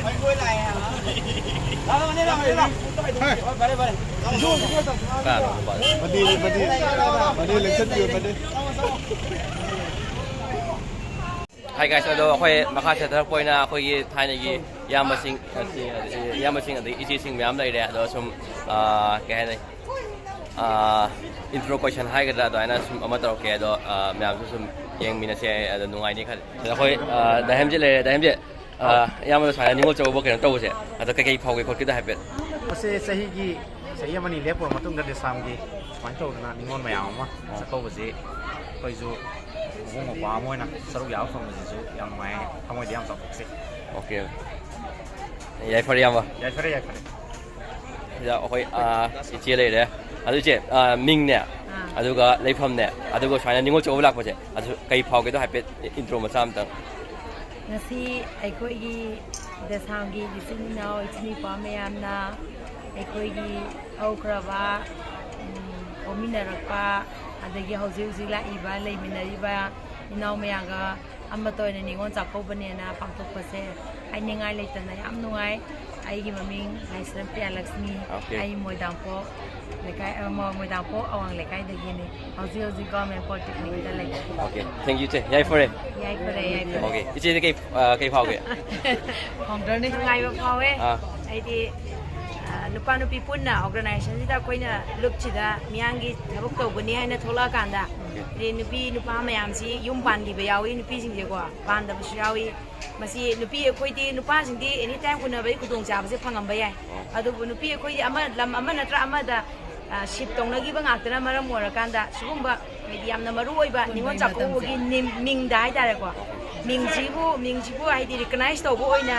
ꯀꯅꯥꯅꯣ ꯅꯨꯄꯥꯗꯣ? ꯃꯅꯦ, ꯃꯅꯦ, ꯃꯅꯦ ꯂꯦꯡꯁꯟꯕꯤꯌꯨ, ꯃꯅꯦ꯫ Hi guys, ꯑꯗꯣ ꯑꯩꯈꯣꯏ ꯃꯈꯥ ꯆꯠꯊꯔꯛꯄ ꯑꯣꯏꯅ ꯑꯩꯈꯣꯏꯒꯤ ꯊꯥꯏꯅꯒꯤ ꯏꯌꯥꯝꯕꯁꯤꯡ, ꯏꯌꯥꯝꯕꯁꯤꯡ ꯑꯗꯒꯤ ꯏꯆꯦꯁꯤꯡ ꯃꯌꯥꯝ ꯂꯩꯔꯦ꯫ ꯑꯗꯣ ꯁꯨꯝ, ꯑꯥ, ꯀꯩ ꯍꯥꯏꯅꯤ, ꯑꯥ, ꯏꯟꯇ꯭ꯔꯣ ꯀꯣꯏꯁꯟ ꯍꯥꯏꯒꯗ꯭ꯔꯥ, ꯑꯗꯨꯃꯥꯏꯅ ꯁꯨꯝ ꯑꯃ ꯇꯧꯔꯛꯀꯦ꯫ ꯑꯗꯣ, ꯑꯥ, ꯃꯌꯥꯝꯁꯨ ꯁꯨꯝ ꯌꯦꯡꯃꯤꯟꯅꯁꯦ, ꯑꯗꯣ ꯅꯨꯡꯉꯥꯏꯅꯤ ꯈꯜꯂꯤ꯫ ꯑꯗꯣ ꯑꯩꯈꯣꯏ, ꯑꯥ, ꯗꯥ ꯍꯦꯝꯖꯤꯠ ꯂꯩꯔꯦ꯫ ꯗꯥ ꯍꯦꯝꯖꯤꯠ, ꯑꯥ, ꯏꯌꯥꯝꯕꯗ ꯁꯨꯃꯥꯏꯅ ꯅꯤꯉꯣꯜ ꯆꯥꯛꯀꯧꯕ ꯀꯩꯅꯣ ꯇꯧꯕꯁꯦ, ꯑꯗꯣ ꯀꯩꯀꯩ ꯐꯥꯎꯒꯦ ꯈꯣꯠꯀꯦꯗꯣ ꯍꯥꯏꯐꯦꯠ꯫ ꯃꯁꯦ ꯆꯍꯤꯒꯤ, ꯆꯍꯤ ꯑꯃꯅꯤ ꯂꯦꯞꯄꯨꯔ ꯃꯇꯨꯡꯗ ꯗꯦꯁꯥꯝꯒꯤ ꯁꯨꯃꯥꯏꯅ ꯇꯧꯗꯅ ꯅꯤꯉꯣꯜ ꯃꯌꯥꯝ ꯑꯃ ꯑꯥ꯫ ꯆꯥꯛꯀꯧꯕꯁꯤ ꯑꯩꯈꯣꯏꯁꯨ ꯃꯕꯨꯡ ꯃꯧꯄ꯭ꯋꯥ ꯑꯃ ꯑꯣꯏꯅ ꯁꯔꯨꯛ ꯌꯥꯕ ꯐꯪꯕꯁꯤꯁꯨ ꯌꯥꯝ ꯅꯨꯡꯉꯥꯏ, ꯊꯃꯣꯏꯗ ꯌꯥꯝ ꯆꯥꯎꯊꯣꯛꯆꯩ꯫ ꯑꯣꯀꯦ꯫ ꯌꯥꯏꯐꯔꯦ, ꯏꯌꯥꯝꯕ꯫ ꯌꯥꯏꯐꯔꯦ, ꯌꯥꯏꯐꯔꯦ꯫ ꯁꯤꯗ ꯑꯩꯈꯣꯏ, ꯑꯥ, ꯏꯆꯦ ꯂꯩꯔꯦ꯫ ꯑꯗꯨ ꯏꯆꯦ, ꯑꯥ, ꯃꯤꯡꯅꯦ, ꯑꯥ꯫ ꯑꯗꯨꯒ ꯂꯩꯐꯝꯅꯦ, ꯑꯗꯨꯒ ꯁꯨꯃꯥꯏꯅ ꯅꯤꯉꯣꯜ ꯆꯥꯛꯀꯧꯕ ꯂꯥꯛꯄꯁꯦ, ꯑꯗꯨ ꯀꯩ ꯐꯥꯎꯒꯦꯗꯣ ꯍꯥꯏꯐꯦꯠ ꯏꯟꯇ꯭ꯔꯣ ꯃꯆꯥ ꯑꯝꯇꯪ꯫ ꯉꯁꯤ ꯑꯩꯈꯣꯏꯒꯤ ꯗꯦꯁꯥꯝꯒꯤ ꯏꯆꯤꯟ ꯏꯅꯥꯎ, ꯏꯆꯤꯟ ꯏꯄ꯭ꯋꯥ ꯃꯌꯥꯝꯅ ꯑꯩꯈꯣꯏꯒꯤ ꯍꯧꯈ꯭ꯔꯕ, ꯎꯝ, ꯍꯧꯃꯤꯟꯅꯔꯛꯄ, ꯑꯗꯒꯤ ꯍꯧꯖꯤꯛ ꯍꯧꯖꯤꯛ ꯂꯥꯛꯏꯕ, ꯂꯩꯃꯤꯟꯅꯔꯤꯕ ꯏꯅꯥꯎ ꯃꯌꯥꯝꯒ ꯑꯃꯠꯇ ꯑꯣꯏꯅ ꯅꯤꯉꯣꯜ ꯆꯥꯛꯀꯧꯕꯅꯦꯅ ꯄꯥꯡꯊꯣꯛꯄꯁꯦ ꯍꯥꯏꯅꯤꯡꯉꯥꯏ ꯂꯩꯇꯅ ꯌꯥꯝ ꯅꯨꯡꯉꯥꯏ꯫ ꯑꯩꯒꯤ ꯃꯃꯤꯡ ꯂꯥꯏꯁ꯭ꯔꯝ ꯄ꯭ꯔꯤꯌꯥꯂꯛꯁꯃꯤ꯫ ꯑꯣꯀꯦ꯫ ꯑꯩ ꯃꯣꯏꯗꯥꯡꯄꯣꯛ ꯂꯩꯀꯥꯏ, ꯑ, ꯃꯣ-, ꯃꯣꯏꯗꯥꯡꯄꯣꯛ ꯑꯋꯥꯡ ꯂꯩꯀꯥꯏꯗꯒꯤꯅꯤ꯫ ꯍꯧꯖꯤꯛ ꯍꯧꯖꯤꯛ ꯒꯣꯔꯃꯦꯟ ꯄꯣꯂꯤꯇꯦꯛꯅꯤꯛꯇ ꯂꯩ꯫ ꯑꯣꯀꯦ꯫ Thank you, ꯏꯆꯦ꯫ ꯌꯥꯏꯐꯔꯦ꯫ ꯌꯥꯏꯐꯔꯦ, ꯌꯥꯏꯐꯔꯦ꯫ ꯑꯣꯀꯦ꯫ ꯏꯆꯦꯗꯤ ꯀꯩ, ꯑ, ꯀꯩ ꯐꯥꯎꯒꯦ? ꯐꯥꯎꯟꯗꯔꯅꯤ꯫ ꯅꯨꯡꯉꯥꯏꯕ ꯐꯥꯎꯋꯦ꯫ ꯑꯥ꯫ ꯑꯩꯗꯤ, ꯑ, ꯅꯨꯄꯥ ꯅꯨꯄꯤ ꯄꯨꯟꯅ ꯑꯣꯔꯒꯅꯥꯏꯖꯦꯁꯟꯁꯤꯗ ꯑꯩꯈꯣꯏꯅ ꯂꯨꯞꯁꯤꯗ ꯃꯤꯌꯥꯡꯒꯤ ꯊꯕꯛ ꯇꯧꯒꯅꯤ ꯍꯥꯏꯅ ꯊꯣꯛꯂꯛꯑꯀꯥꯟꯗ, ꯑꯗꯩ ꯅꯨꯄꯤ ꯅꯨꯄꯥ ꯃꯌꯥꯝꯁꯤ ꯌꯨꯝ ꯄꯥꯟꯈꯤꯕ ꯌꯥꯎꯏ, ꯅꯨꯄꯤꯁꯤꯡꯁꯦꯀꯣ ꯄꯥꯟꯗꯕꯁꯨ ꯌꯥꯎꯏ꯫ ꯃꯁꯤ ꯅꯨꯄꯤ ꯑꯩꯈꯣꯏꯗꯤ, ꯅꯨꯄꯥꯁꯤꯡꯗꯤ ꯑꯦꯅꯤ ꯇꯥꯏꯝ ꯎꯅꯕꯒꯤ ꯈꯨꯗꯣꯡꯆꯥꯕꯁꯦ ꯐꯪꯉꯝꯕ ꯌꯥꯏ꯫ ꯑꯗꯨꯕꯨ ꯅꯨꯄꯤ ꯑꯩꯈꯣꯏꯗꯤ ꯑꯃ, ꯂꯝ ꯑꯃ ꯅꯠꯇ꯭ꯔ ꯑꯃꯗ, ꯑ, ꯁꯤꯞ ꯇꯧꯅꯈꯤꯕ ꯉꯥꯛꯇꯅ ꯃꯔꯝ ꯑꯣꯏꯔꯀꯥꯟꯗ ꯁꯤꯒꯨꯝꯕ ꯍꯥꯏꯗꯤ ꯌꯥꯝꯅ ꯃꯔꯨ ꯑꯣꯏꯕ ꯅꯤꯉꯣꯜ ꯆꯥꯛꯀꯧꯕꯒꯤ ꯅꯤꯝ-, ꯃꯤꯡꯗ ꯍꯥꯏꯇꯥꯔꯦꯀꯣ, ꯃꯤꯡꯁꯤꯕꯨ, ꯃꯤꯡꯁꯤꯕꯨ ꯍꯥꯏꯗꯤ ꯔꯤꯀꯛꯅꯥꯏꯁ ꯇꯧꯕ ꯑꯣꯏꯅ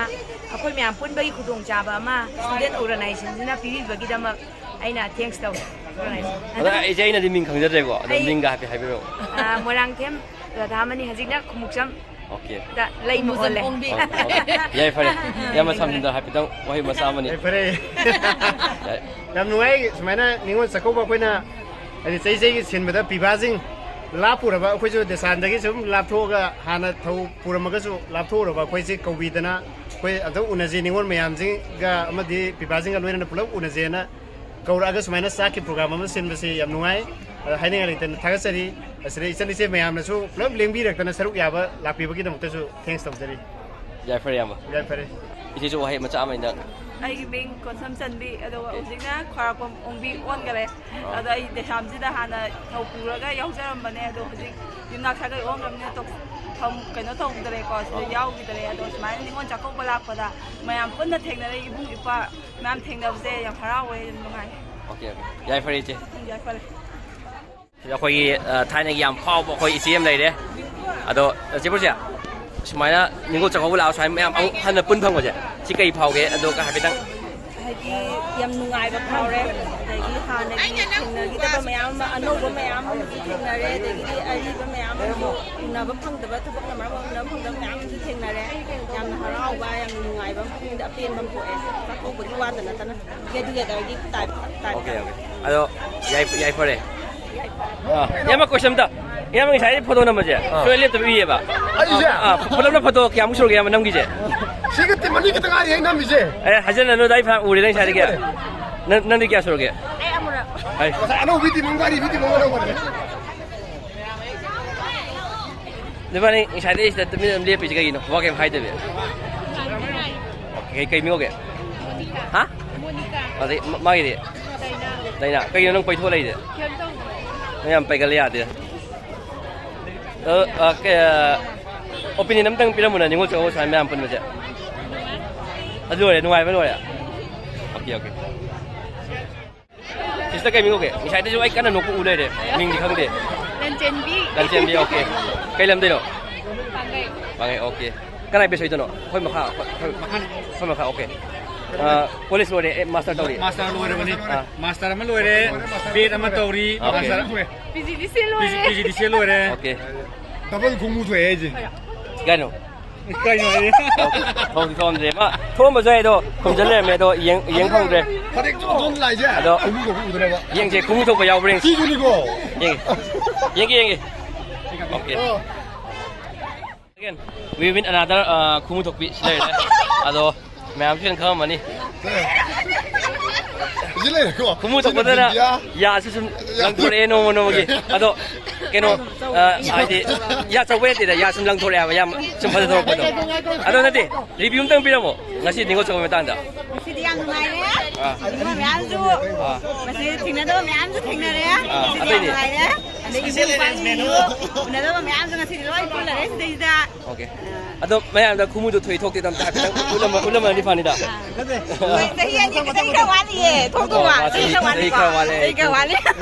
ꯑꯩꯈꯣꯏ ꯃꯌꯥꯝ ꯄꯨꯟꯕꯒꯤ ꯈꯨꯗꯣꯡꯆꯥꯕ ꯑꯃ ꯁ꯭ꯇꯨꯗꯦꯟ ꯑꯣꯔꯒꯅꯥꯏꯖꯦꯁꯟꯁꯤꯅ ꯄꯤꯕꯤꯕꯒꯤꯗꯃꯛ ꯑꯩꯅ ꯊꯦꯡꯛꯁ ꯇꯧꯏ꯫ ꯑꯣꯔꯒꯅꯥꯏꯖꯦꯁꯟ꯫ ꯑꯗꯣ ꯏꯆꯦ, ꯑꯩꯅꯗꯤ ꯃꯤꯡ ꯈꯪꯖꯗ꯭ꯔꯦꯀꯣ, ꯑꯗꯣ ꯑꯩ, ꯃꯤꯡꯒ ꯍꯥꯏꯐꯦꯠ ꯍꯥꯏꯕꯤꯔꯛꯑꯣ꯫ ꯑ, ꯃꯣꯏꯔꯥꯡꯊꯦꯝ ꯔꯥꯙꯥꯃꯅꯤ, ꯍꯧꯖꯤꯛꯅ ꯈꯨꯃꯨꯛꯆꯝ ꯑꯣꯀꯦ꯫ ꯗ ꯂꯩ ꯃꯨꯛ ꯑꯣꯜꯂꯦ꯫ Okay, okay. ꯌꯥꯏ, ꯐꯔꯦ꯫ ꯏꯌꯥꯝꯕ ꯁꯥꯃꯤꯟꯗ ꯍꯥꯏꯐꯦꯠꯇꯪ ꯋꯥꯍꯩ ꯃꯆꯥ ꯑꯃꯅꯤ꯫ ꯌꯥꯏ, ꯐꯔꯦ꯫ ꯌꯥꯏ꯫ ꯌꯥꯝ ꯅꯨꯡꯉꯥꯏ꯫ ꯁꯨꯃꯥꯏꯅ ꯅꯤꯉꯣꯜ ꯆꯥꯛꯀꯧꯕ ꯑꯩꯈꯣꯏꯅ ꯍꯥꯏꯗꯤ ꯆꯍꯤ ꯆꯍꯤꯒꯤ ꯁꯤꯟꯕꯗ ꯄꯤꯕꯥꯁꯤꯡ ꯂꯥꯞꯄꯨꯔꯕ ꯑꯩꯈꯣꯏꯁꯨ ꯗꯦꯁꯥꯟꯗꯒꯤ ꯁꯨꯝ ꯂꯥꯞꯊꯣꯛꯑꯒ ꯍꯥꯟꯅ ꯊꯧ ꯄꯨꯔꯝꯃꯒꯁꯨ ꯂꯥꯞꯊꯣꯛꯎꯔꯕ ꯑꯩꯈꯣꯏꯁꯦ ꯀꯧꯕꯤꯗꯅ ꯑꯩꯈꯣꯏ ꯑꯝꯇꯪ ꯎꯅꯁꯤ ꯅꯤꯉꯣꯜ ꯃꯌꯥꯝꯁꯤꯡꯒ ꯑꯃꯗꯤ ꯄꯤꯕꯥꯁꯤꯡꯒ ꯂꯣꯏꯅꯅ ꯄꯨꯂꯞ ꯎꯅꯁꯦꯅ ꯀꯧꯔꯛꯑꯒ ꯁꯨꯃꯥꯏꯅ ꯆꯥꯛꯀꯤ ꯄ꯭ꯔꯣꯒ꯭ꯔꯥꯝ ꯑꯃ ꯁꯤꯟꯕꯁꯤ ꯌꯥꯝ ꯅꯨꯡꯉꯥꯏ꯫ ꯑꯗ ꯍꯥꯏꯅꯤꯡꯉꯥꯏ ꯂꯩꯇꯅ ꯊꯥꯒꯠꯆꯔꯤ꯫ ꯑꯁꯤꯗ ꯏꯆꯟ ꯏꯆꯦ ꯃꯌꯥꯝꯅꯁꯨ ꯄꯨꯂꯞ ꯂꯦꯡꯕꯤꯔꯛꯇꯅ ꯁꯔꯨꯛ ꯌꯥꯕ ꯂꯥꯛꯄꯤꯕꯒꯤꯗꯃꯛꯇꯁꯨ ꯊꯦꯡꯛꯁ ꯇꯧꯖꯔꯤ꯫ ꯌꯥꯏꯐꯔꯦ, ꯏꯌꯥꯝꯕ꯫ ꯌꯥꯏꯐꯔꯦ꯫ ꯏꯆꯦꯁꯨ ꯋꯥꯍꯩ ꯃꯆꯥ ꯑꯃ ꯑꯩꯅ ꯑꯩꯒꯤ ꯃꯤꯡ ꯀꯣꯟꯁꯝ ꯆꯟꯕꯤ, ꯑꯗꯨꯒ ꯍꯧꯖꯤꯛꯅ ꯈ꯭ꯋꯥꯏꯔꯥꯛꯄꯝ ꯑꯣꯡꯕꯤ ꯑꯣꯟꯈꯔꯦ꯫ ꯑꯥ꯫ ꯑꯗꯣ ꯑꯩ ꯗꯦꯁꯥꯝꯁꯤꯗ ꯍꯥꯟꯅ ꯊꯧ ꯄꯨꯔꯒ ꯌꯥꯎꯖꯔꯝꯕꯅꯦ, ꯑꯗꯣ ꯍꯧꯖꯤꯛ ꯌꯨꯝꯅꯥꯛ ꯁꯥꯒꯩ ꯑꯣꯟꯈ꯭ꯔꯕꯅꯤꯅ ꯇꯣꯛ-, ꯊꯝ-, ꯀꯩꯅꯣ ꯇꯧꯈꯤꯗꯔꯦꯀꯣ, ꯁꯤꯗ ꯑꯥ꯫ ꯌꯥꯎꯈꯤꯗꯔꯦ꯫ ꯑꯗꯣ ꯁꯨꯃꯥꯏꯅ ꯅꯤꯉꯣꯜ ꯆꯥꯛꯀꯧꯕ ꯂꯥꯛꯄꯗ ꯃꯌꯥꯝ ꯄꯨꯟꯅ ꯊꯦꯡꯅꯔꯦ, ꯏꯕꯨꯡ ꯏꯄ꯭ꯋꯥ ꯃꯌꯥꯝ ꯊꯦꯡꯅꯕꯁꯦ ꯌꯥꯝ ꯍꯔꯥꯎꯋꯦ, ꯌꯥꯝ ꯅꯨꯡꯉꯥꯏ꯫ Okay, okay. ꯌꯥꯏꯐꯔꯦ, ꯏꯆꯦ꯫ ꯎꯝ, ꯌꯥꯏꯐꯔꯦ꯫ ꯁꯤꯗ ꯑꯩꯈꯣꯏꯒꯤ, ꯑ, ꯊꯥꯏꯅꯒꯤ ꯌꯥꯝ ꯐꯥꯎꯕ ꯑꯩꯈꯣꯏ ꯏꯆꯦ ꯑꯃ ꯂꯩꯔꯦ꯫ ꯑꯗꯣ, ꯆꯦ ꯄꯨꯔꯁꯤꯌꯥ, ꯁꯨꯃꯥꯏꯅ ꯅꯤꯉꯣꯜ ꯆꯥꯛꯀꯧꯕ ꯂꯥꯛꯑꯒ ꯁꯨꯃꯥꯏꯅ ꯃꯌꯥꯝ ꯑꯃꯨꯛ ꯍꯟꯅ ꯄꯨꯟ ꯐꯪꯕꯁꯦ, ꯁꯤ ꯀꯩ ꯐꯥꯎꯒꯦ? ꯑꯗꯣ ꯍꯥꯏꯐꯦꯠꯇꯪ꯫ ꯍꯥꯏꯗꯤ ꯌꯥꯝ ꯅꯨꯡꯉꯥꯏꯕ ꯐꯥꯎꯔꯦ꯫ ꯑꯗꯒꯤ ꯍꯥꯟꯅꯒꯤ ꯊꯦꯡꯅꯈꯤꯗꯕ ꯃꯌꯥꯝ ꯑꯃ, ꯑꯅꯧꯕ ꯃꯌꯥꯝ ꯑꯃꯁꯨ ꯊꯦꯡꯅꯔꯦ꯫ ꯑꯗꯒꯤꯗꯤ ꯑꯔꯤꯕ ꯃꯌꯥꯝ ꯑꯃꯁꯨ ꯎꯅꯕ ꯐꯪꯗꯕ, ꯊꯕꯛꯅ ꯃꯔꯝ ꯑꯣꯏꯔꯒ ꯎꯅꯕ ꯐꯪꯗꯕ ꯃꯌꯥꯝ ꯑꯃꯁꯨ ꯊꯦꯡꯅꯔꯦ꯫ ꯌꯥꯝꯅ ꯍꯔꯥꯎꯕ, ꯌꯥꯝꯅ ꯅꯨꯡꯉꯥꯏꯕ ꯑꯃ, ꯄꯨꯛꯅꯤꯡꯗ ꯑꯄꯦꯟꯕ ꯑꯃ ꯄꯣꯛꯑꯦ꯫ ꯆꯥꯛꯀꯧꯕꯒꯤ ꯋꯥꯗ ꯅꯠꯇꯅ꯫ Get togetherꯒꯤ type, type꯫ Okay, okay. ꯑꯗꯣ ꯌꯥꯏ-, ꯌꯥꯏꯐꯔꯦ꯫ ꯑꯥ, ꯏꯌꯥꯝꯕ, question ꯑꯝꯇ꯫ ꯏꯌꯥꯝꯕ ꯉꯁꯥꯏ ꯐꯣꯇꯣ ꯅꯝꯕꯁꯦ ꯑꯥ꯫ ꯁꯨꯡꯂꯦꯞ ꯂꯦꯞꯇꯕ ꯎꯏꯌꯦꯕ꯫ ꯑꯩꯁꯦ? ꯑꯥ, ꯄꯨꯂꯞꯅ ꯐꯣꯇꯣ ꯀꯌꯥꯃꯨꯛ ꯁꯨꯔꯒꯦ ꯏꯌꯥꯝꯕ ꯅꯝꯈꯤꯁꯦ? ꯁꯤꯒ ꯇꯤꯝ ꯑꯅꯤ ꯈꯛꯇ ꯉꯥꯏꯔꯤ ꯑꯩ ꯅꯝꯃꯤꯁꯦ꯫ ꯑꯦ, ꯍꯥꯏꯖꯤꯟꯅꯅꯨꯗ, ꯑꯩ ꯐꯅꯌꯥꯝ ꯎꯔꯦ ꯅꯪ ꯉꯁꯥꯏꯗꯒꯤ꯫ ꯑꯁꯦꯡꯕꯅꯦ꯫ ꯅꯪ, ꯅꯪꯗꯤ ꯀꯌꯥ ꯁꯨꯔꯒꯦ? ꯑꯩ ꯑꯃꯨꯔꯛ꯫ ꯍꯥꯏ꯫ ꯉꯁꯥꯏ ꯑꯅꯧꯕꯤ ꯇꯤꯝ ꯑꯃꯒ ꯑꯔꯤꯕꯤ ꯇꯤꯝ ꯑꯃꯒ ꯅꯝꯈ꯭ꯔꯦ꯫ ꯅꯕꯥꯅꯤ ꯉꯁꯥꯏꯗꯩ ꯁꯤꯗ ꯇꯨꯃꯤꯟꯅ ꯑꯗꯨꯝ ꯂꯦꯞꯄꯤꯁꯦ ꯀꯩꯒꯤꯅꯣ? ꯋꯥ ꯀꯩꯝ ꯍꯥꯏꯗꯕꯤ꯫ ꯀꯩ, ꯀꯩ ꯃꯤꯡ ꯀꯧꯒꯦ? ꯍꯥ? ꯑꯗꯩ ꯃ-, ꯃꯥꯒꯤꯗꯤ? ꯗꯥꯏꯅꯥ꯫ ꯀꯩꯒꯤꯅꯣ ꯅꯪ ꯄꯩꯊꯣꯛꯑ ꯂꯩꯗꯤ? ꯀꯩꯝ ꯇꯧꯗꯦ꯫ ꯅꯪ ꯌꯥꯝ ꯄꯩꯒꯜꯂꯦ, ꯌꯥꯗꯦ꯫ ꯑ, ꯑ, ꯀꯩ, ꯑ, opinion ꯑꯝꯇꯪ ꯄꯤꯔꯝꯃꯨꯅ, ꯅꯤꯉꯣꯜ ꯆꯥꯛꯀꯧꯕ ꯁꯨꯃꯥꯏꯅ ꯃꯌꯥꯝ ꯄꯨꯟꯕꯁꯦ꯫ ꯑꯗꯨ ꯂꯣꯏꯔꯦ, ꯅꯨꯡꯉꯥꯏꯕ ꯂꯣꯏꯔꯦ? OK, OK. Sister ꯀꯩ ꯃꯤꯡ ꯀꯧꯒꯦ? ꯉꯁꯥꯏꯗꯩꯁꯨ ꯑꯩ ꯀꯟꯅ ꯅꯣꯛꯄ ꯎ ꯂꯩꯔꯦ꯫ ꯃꯤꯡꯗꯤ ꯈꯪꯗꯦ꯫ ꯂꯟꯆꯦꯟꯕꯤ꯫ ꯂꯟꯆꯦꯟꯕꯤ, OK꯫ ꯀꯩ ꯂꯝꯗꯩꯅꯣ? ꯄꯥꯡꯒꯩ꯫ ꯄꯥꯡꯒꯩ, OK꯫ ꯀꯅꯥꯏ batch ꯑꯣꯏꯗꯣꯏꯅꯣ? ꯑꯩꯈꯣꯏ ꯃꯈꯥ, ꯑꯩꯈꯣꯏ, ꯑꯩꯈꯣꯏ ꯃꯈꯥ, OK꯫ ꯑ, college ꯂꯣꯏꯔꯦ, ꯑꯦ, master ꯇꯧꯔꯤ? Master ꯂꯣꯏꯔꯕꯅꯤ꯫ ꯑꯥ꯫ Master ꯑꯃ ꯂꯣꯏꯔꯦ, B.Ed ꯑꯃ ꯇꯧꯔꯤ, OK꯫ Master PGDCA ꯂꯣꯏꯔꯦ꯫ PGDCA ꯂꯣꯏꯔꯦ꯫ OK꯫ Double ꯈꯣꯡꯎ ꯊꯣꯛꯑꯦ ꯑꯩꯁꯦ꯫ ꯀꯩꯅꯣ? ꯀꯩꯅꯣ ꯍꯥꯏꯔꯤ? ꯊꯣꯛꯇꯤ ꯊꯣꯛꯑꯝꯗ꯭ꯔꯦ꯫ ꯃꯥ ꯊꯣꯛꯑꯝꯕꯁꯨ ꯌꯥꯏ, ꯑꯗꯣ ꯈꯨꯝꯖꯤꯜ ꯂꯩꯔꯝꯃꯦ, ꯑꯗꯣ ꯌꯦꯡ, ꯌꯦꯡ ꯐꯪꯗ꯭ꯔꯦ꯫ ꯐꯅꯦꯛ ꯆꯣꯟ ꯆꯣꯟ ꯂꯥꯛꯏꯁꯦ꯫ ꯑꯗꯣ ꯈꯣꯡꯎ ꯊꯣꯛꯄ ꯎꯗ꯭ꯔꯕ? ꯌꯦꯡꯁꯦ, ꯈꯣꯡꯎ ꯊꯣꯛꯄ ꯌꯥꯎꯕ꯭ꯔꯥ ꯌꯦꯡꯁꯦ꯫ ꯁꯤꯁꯨꯅꯤꯀꯣ꯫ ꯌꯦꯡꯒꯦ꯫ ꯌꯦꯡꯒꯦ, ꯌꯦꯡꯒꯦ꯫ OK꯫ ꯑꯣ꯫ Again, we win another, ꯑ, ꯈꯨꯃꯨ ꯊꯣꯛꯄꯤ ꯁꯤ ꯂꯩꯔꯦ꯫ ꯑꯗꯣ ꯃꯌꯥꯝꯁꯨ ꯍꯦꯟꯅ ꯈꯪꯉꯝꯃꯅꯤ꯫ ꯁꯤ ꯂꯩꯔꯦꯀꯣ꯫ ꯈꯨꯃꯨ ꯊꯣꯛꯄꯗꯅ ꯁꯤꯅ ꯕꯤꯟꯗꯤꯌꯥ꯫ ꯌꯥꯁꯨ ꯁꯨꯝ ꯂꯪꯊꯣꯔꯛꯑꯦ ꯅꯣꯡꯃ ꯅꯣꯡꯃꯒꯤ꯫ ꯑꯗꯣ ꯀꯩꯅꯣ, ꯑ, ꯍꯥꯏꯗꯤ ꯌꯥ ꯆꯧꯕ ꯅꯠꯇꯦꯗ, ꯌꯥ ꯁꯨꯝ ꯂꯪꯊꯣꯔꯛꯑꯦꯕ, ꯌꯥꯝ ꯁꯨꯝ ꯐꯖꯊꯣꯔꯛꯄꯗꯣ꯫ ꯑꯗꯣ ꯅꯠꯇꯦ, review ꯑꯝꯇꯪ ꯄꯤꯔꯝꯃꯣ ꯉꯁꯤ ꯅꯤꯉꯣꯜ ꯆꯥꯛꯀꯧꯕ ꯃꯇꯥꯡꯗ꯫ ꯉꯁꯤꯗꯤ ꯌꯥꯝ ꯅꯨꯡꯉꯥꯏꯔꯦ꯫ ꯑꯥ꯫ ꯅꯤꯉꯣꯜ ꯃꯌꯥꯝꯁꯨ ꯑꯥ꯫ ꯉꯁꯤ ꯊꯦꯡꯅꯗꯕ ꯃꯌꯥꯝꯁꯨ ꯊꯦꯡꯅꯔꯦ꯫ ꯑꯥ, ꯉꯁꯤꯗꯤ ꯌꯥꯝ ꯑꯇꯩꯗꯤ? ꯅꯨꯡꯉꯥꯏꯔꯦ꯫ ꯑꯗꯒꯤ ꯏꯆꯦ ꯅꯨꯄꯥꯁꯤꯡꯁꯨ ꯎꯅꯗꯕ ꯃꯌꯥꯝꯁꯨ ꯉꯁꯤꯗꯤ ꯂꯣꯏ ꯄꯨꯜꯂꯔꯦ ꯁꯤꯗꯩꯁꯤꯗ꯫ OK꯫ ꯑꯗꯣ ꯃꯌꯥꯝꯗ ꯈꯨꯃꯨꯗꯣ ꯊꯣꯛꯏ ꯊꯣꯛꯇꯦꯗꯣ ꯑꯝꯇ ꯍꯥꯏꯐꯦꯠꯇꯪ ꯎꯠꯂꯝꯃ-, ꯎꯠꯂꯝꯃꯗꯤ ꯐꯅꯤꯗ꯫ ꯑꯥ꯫ ꯆꯍꯤ ꯑꯅꯤ, ꯆꯍꯤ ꯈꯔ ꯋꯥꯠꯂꯤꯌꯦ, ꯊꯣꯛꯇꯧꯕ꯫ ꯑꯣ, ꯆꯍꯤ ꯈꯔ ꯋꯥꯠꯂꯤꯀꯣ꯫ ꯆꯍꯤ ꯈꯔ ꯋꯥꯠꯂꯤ꯫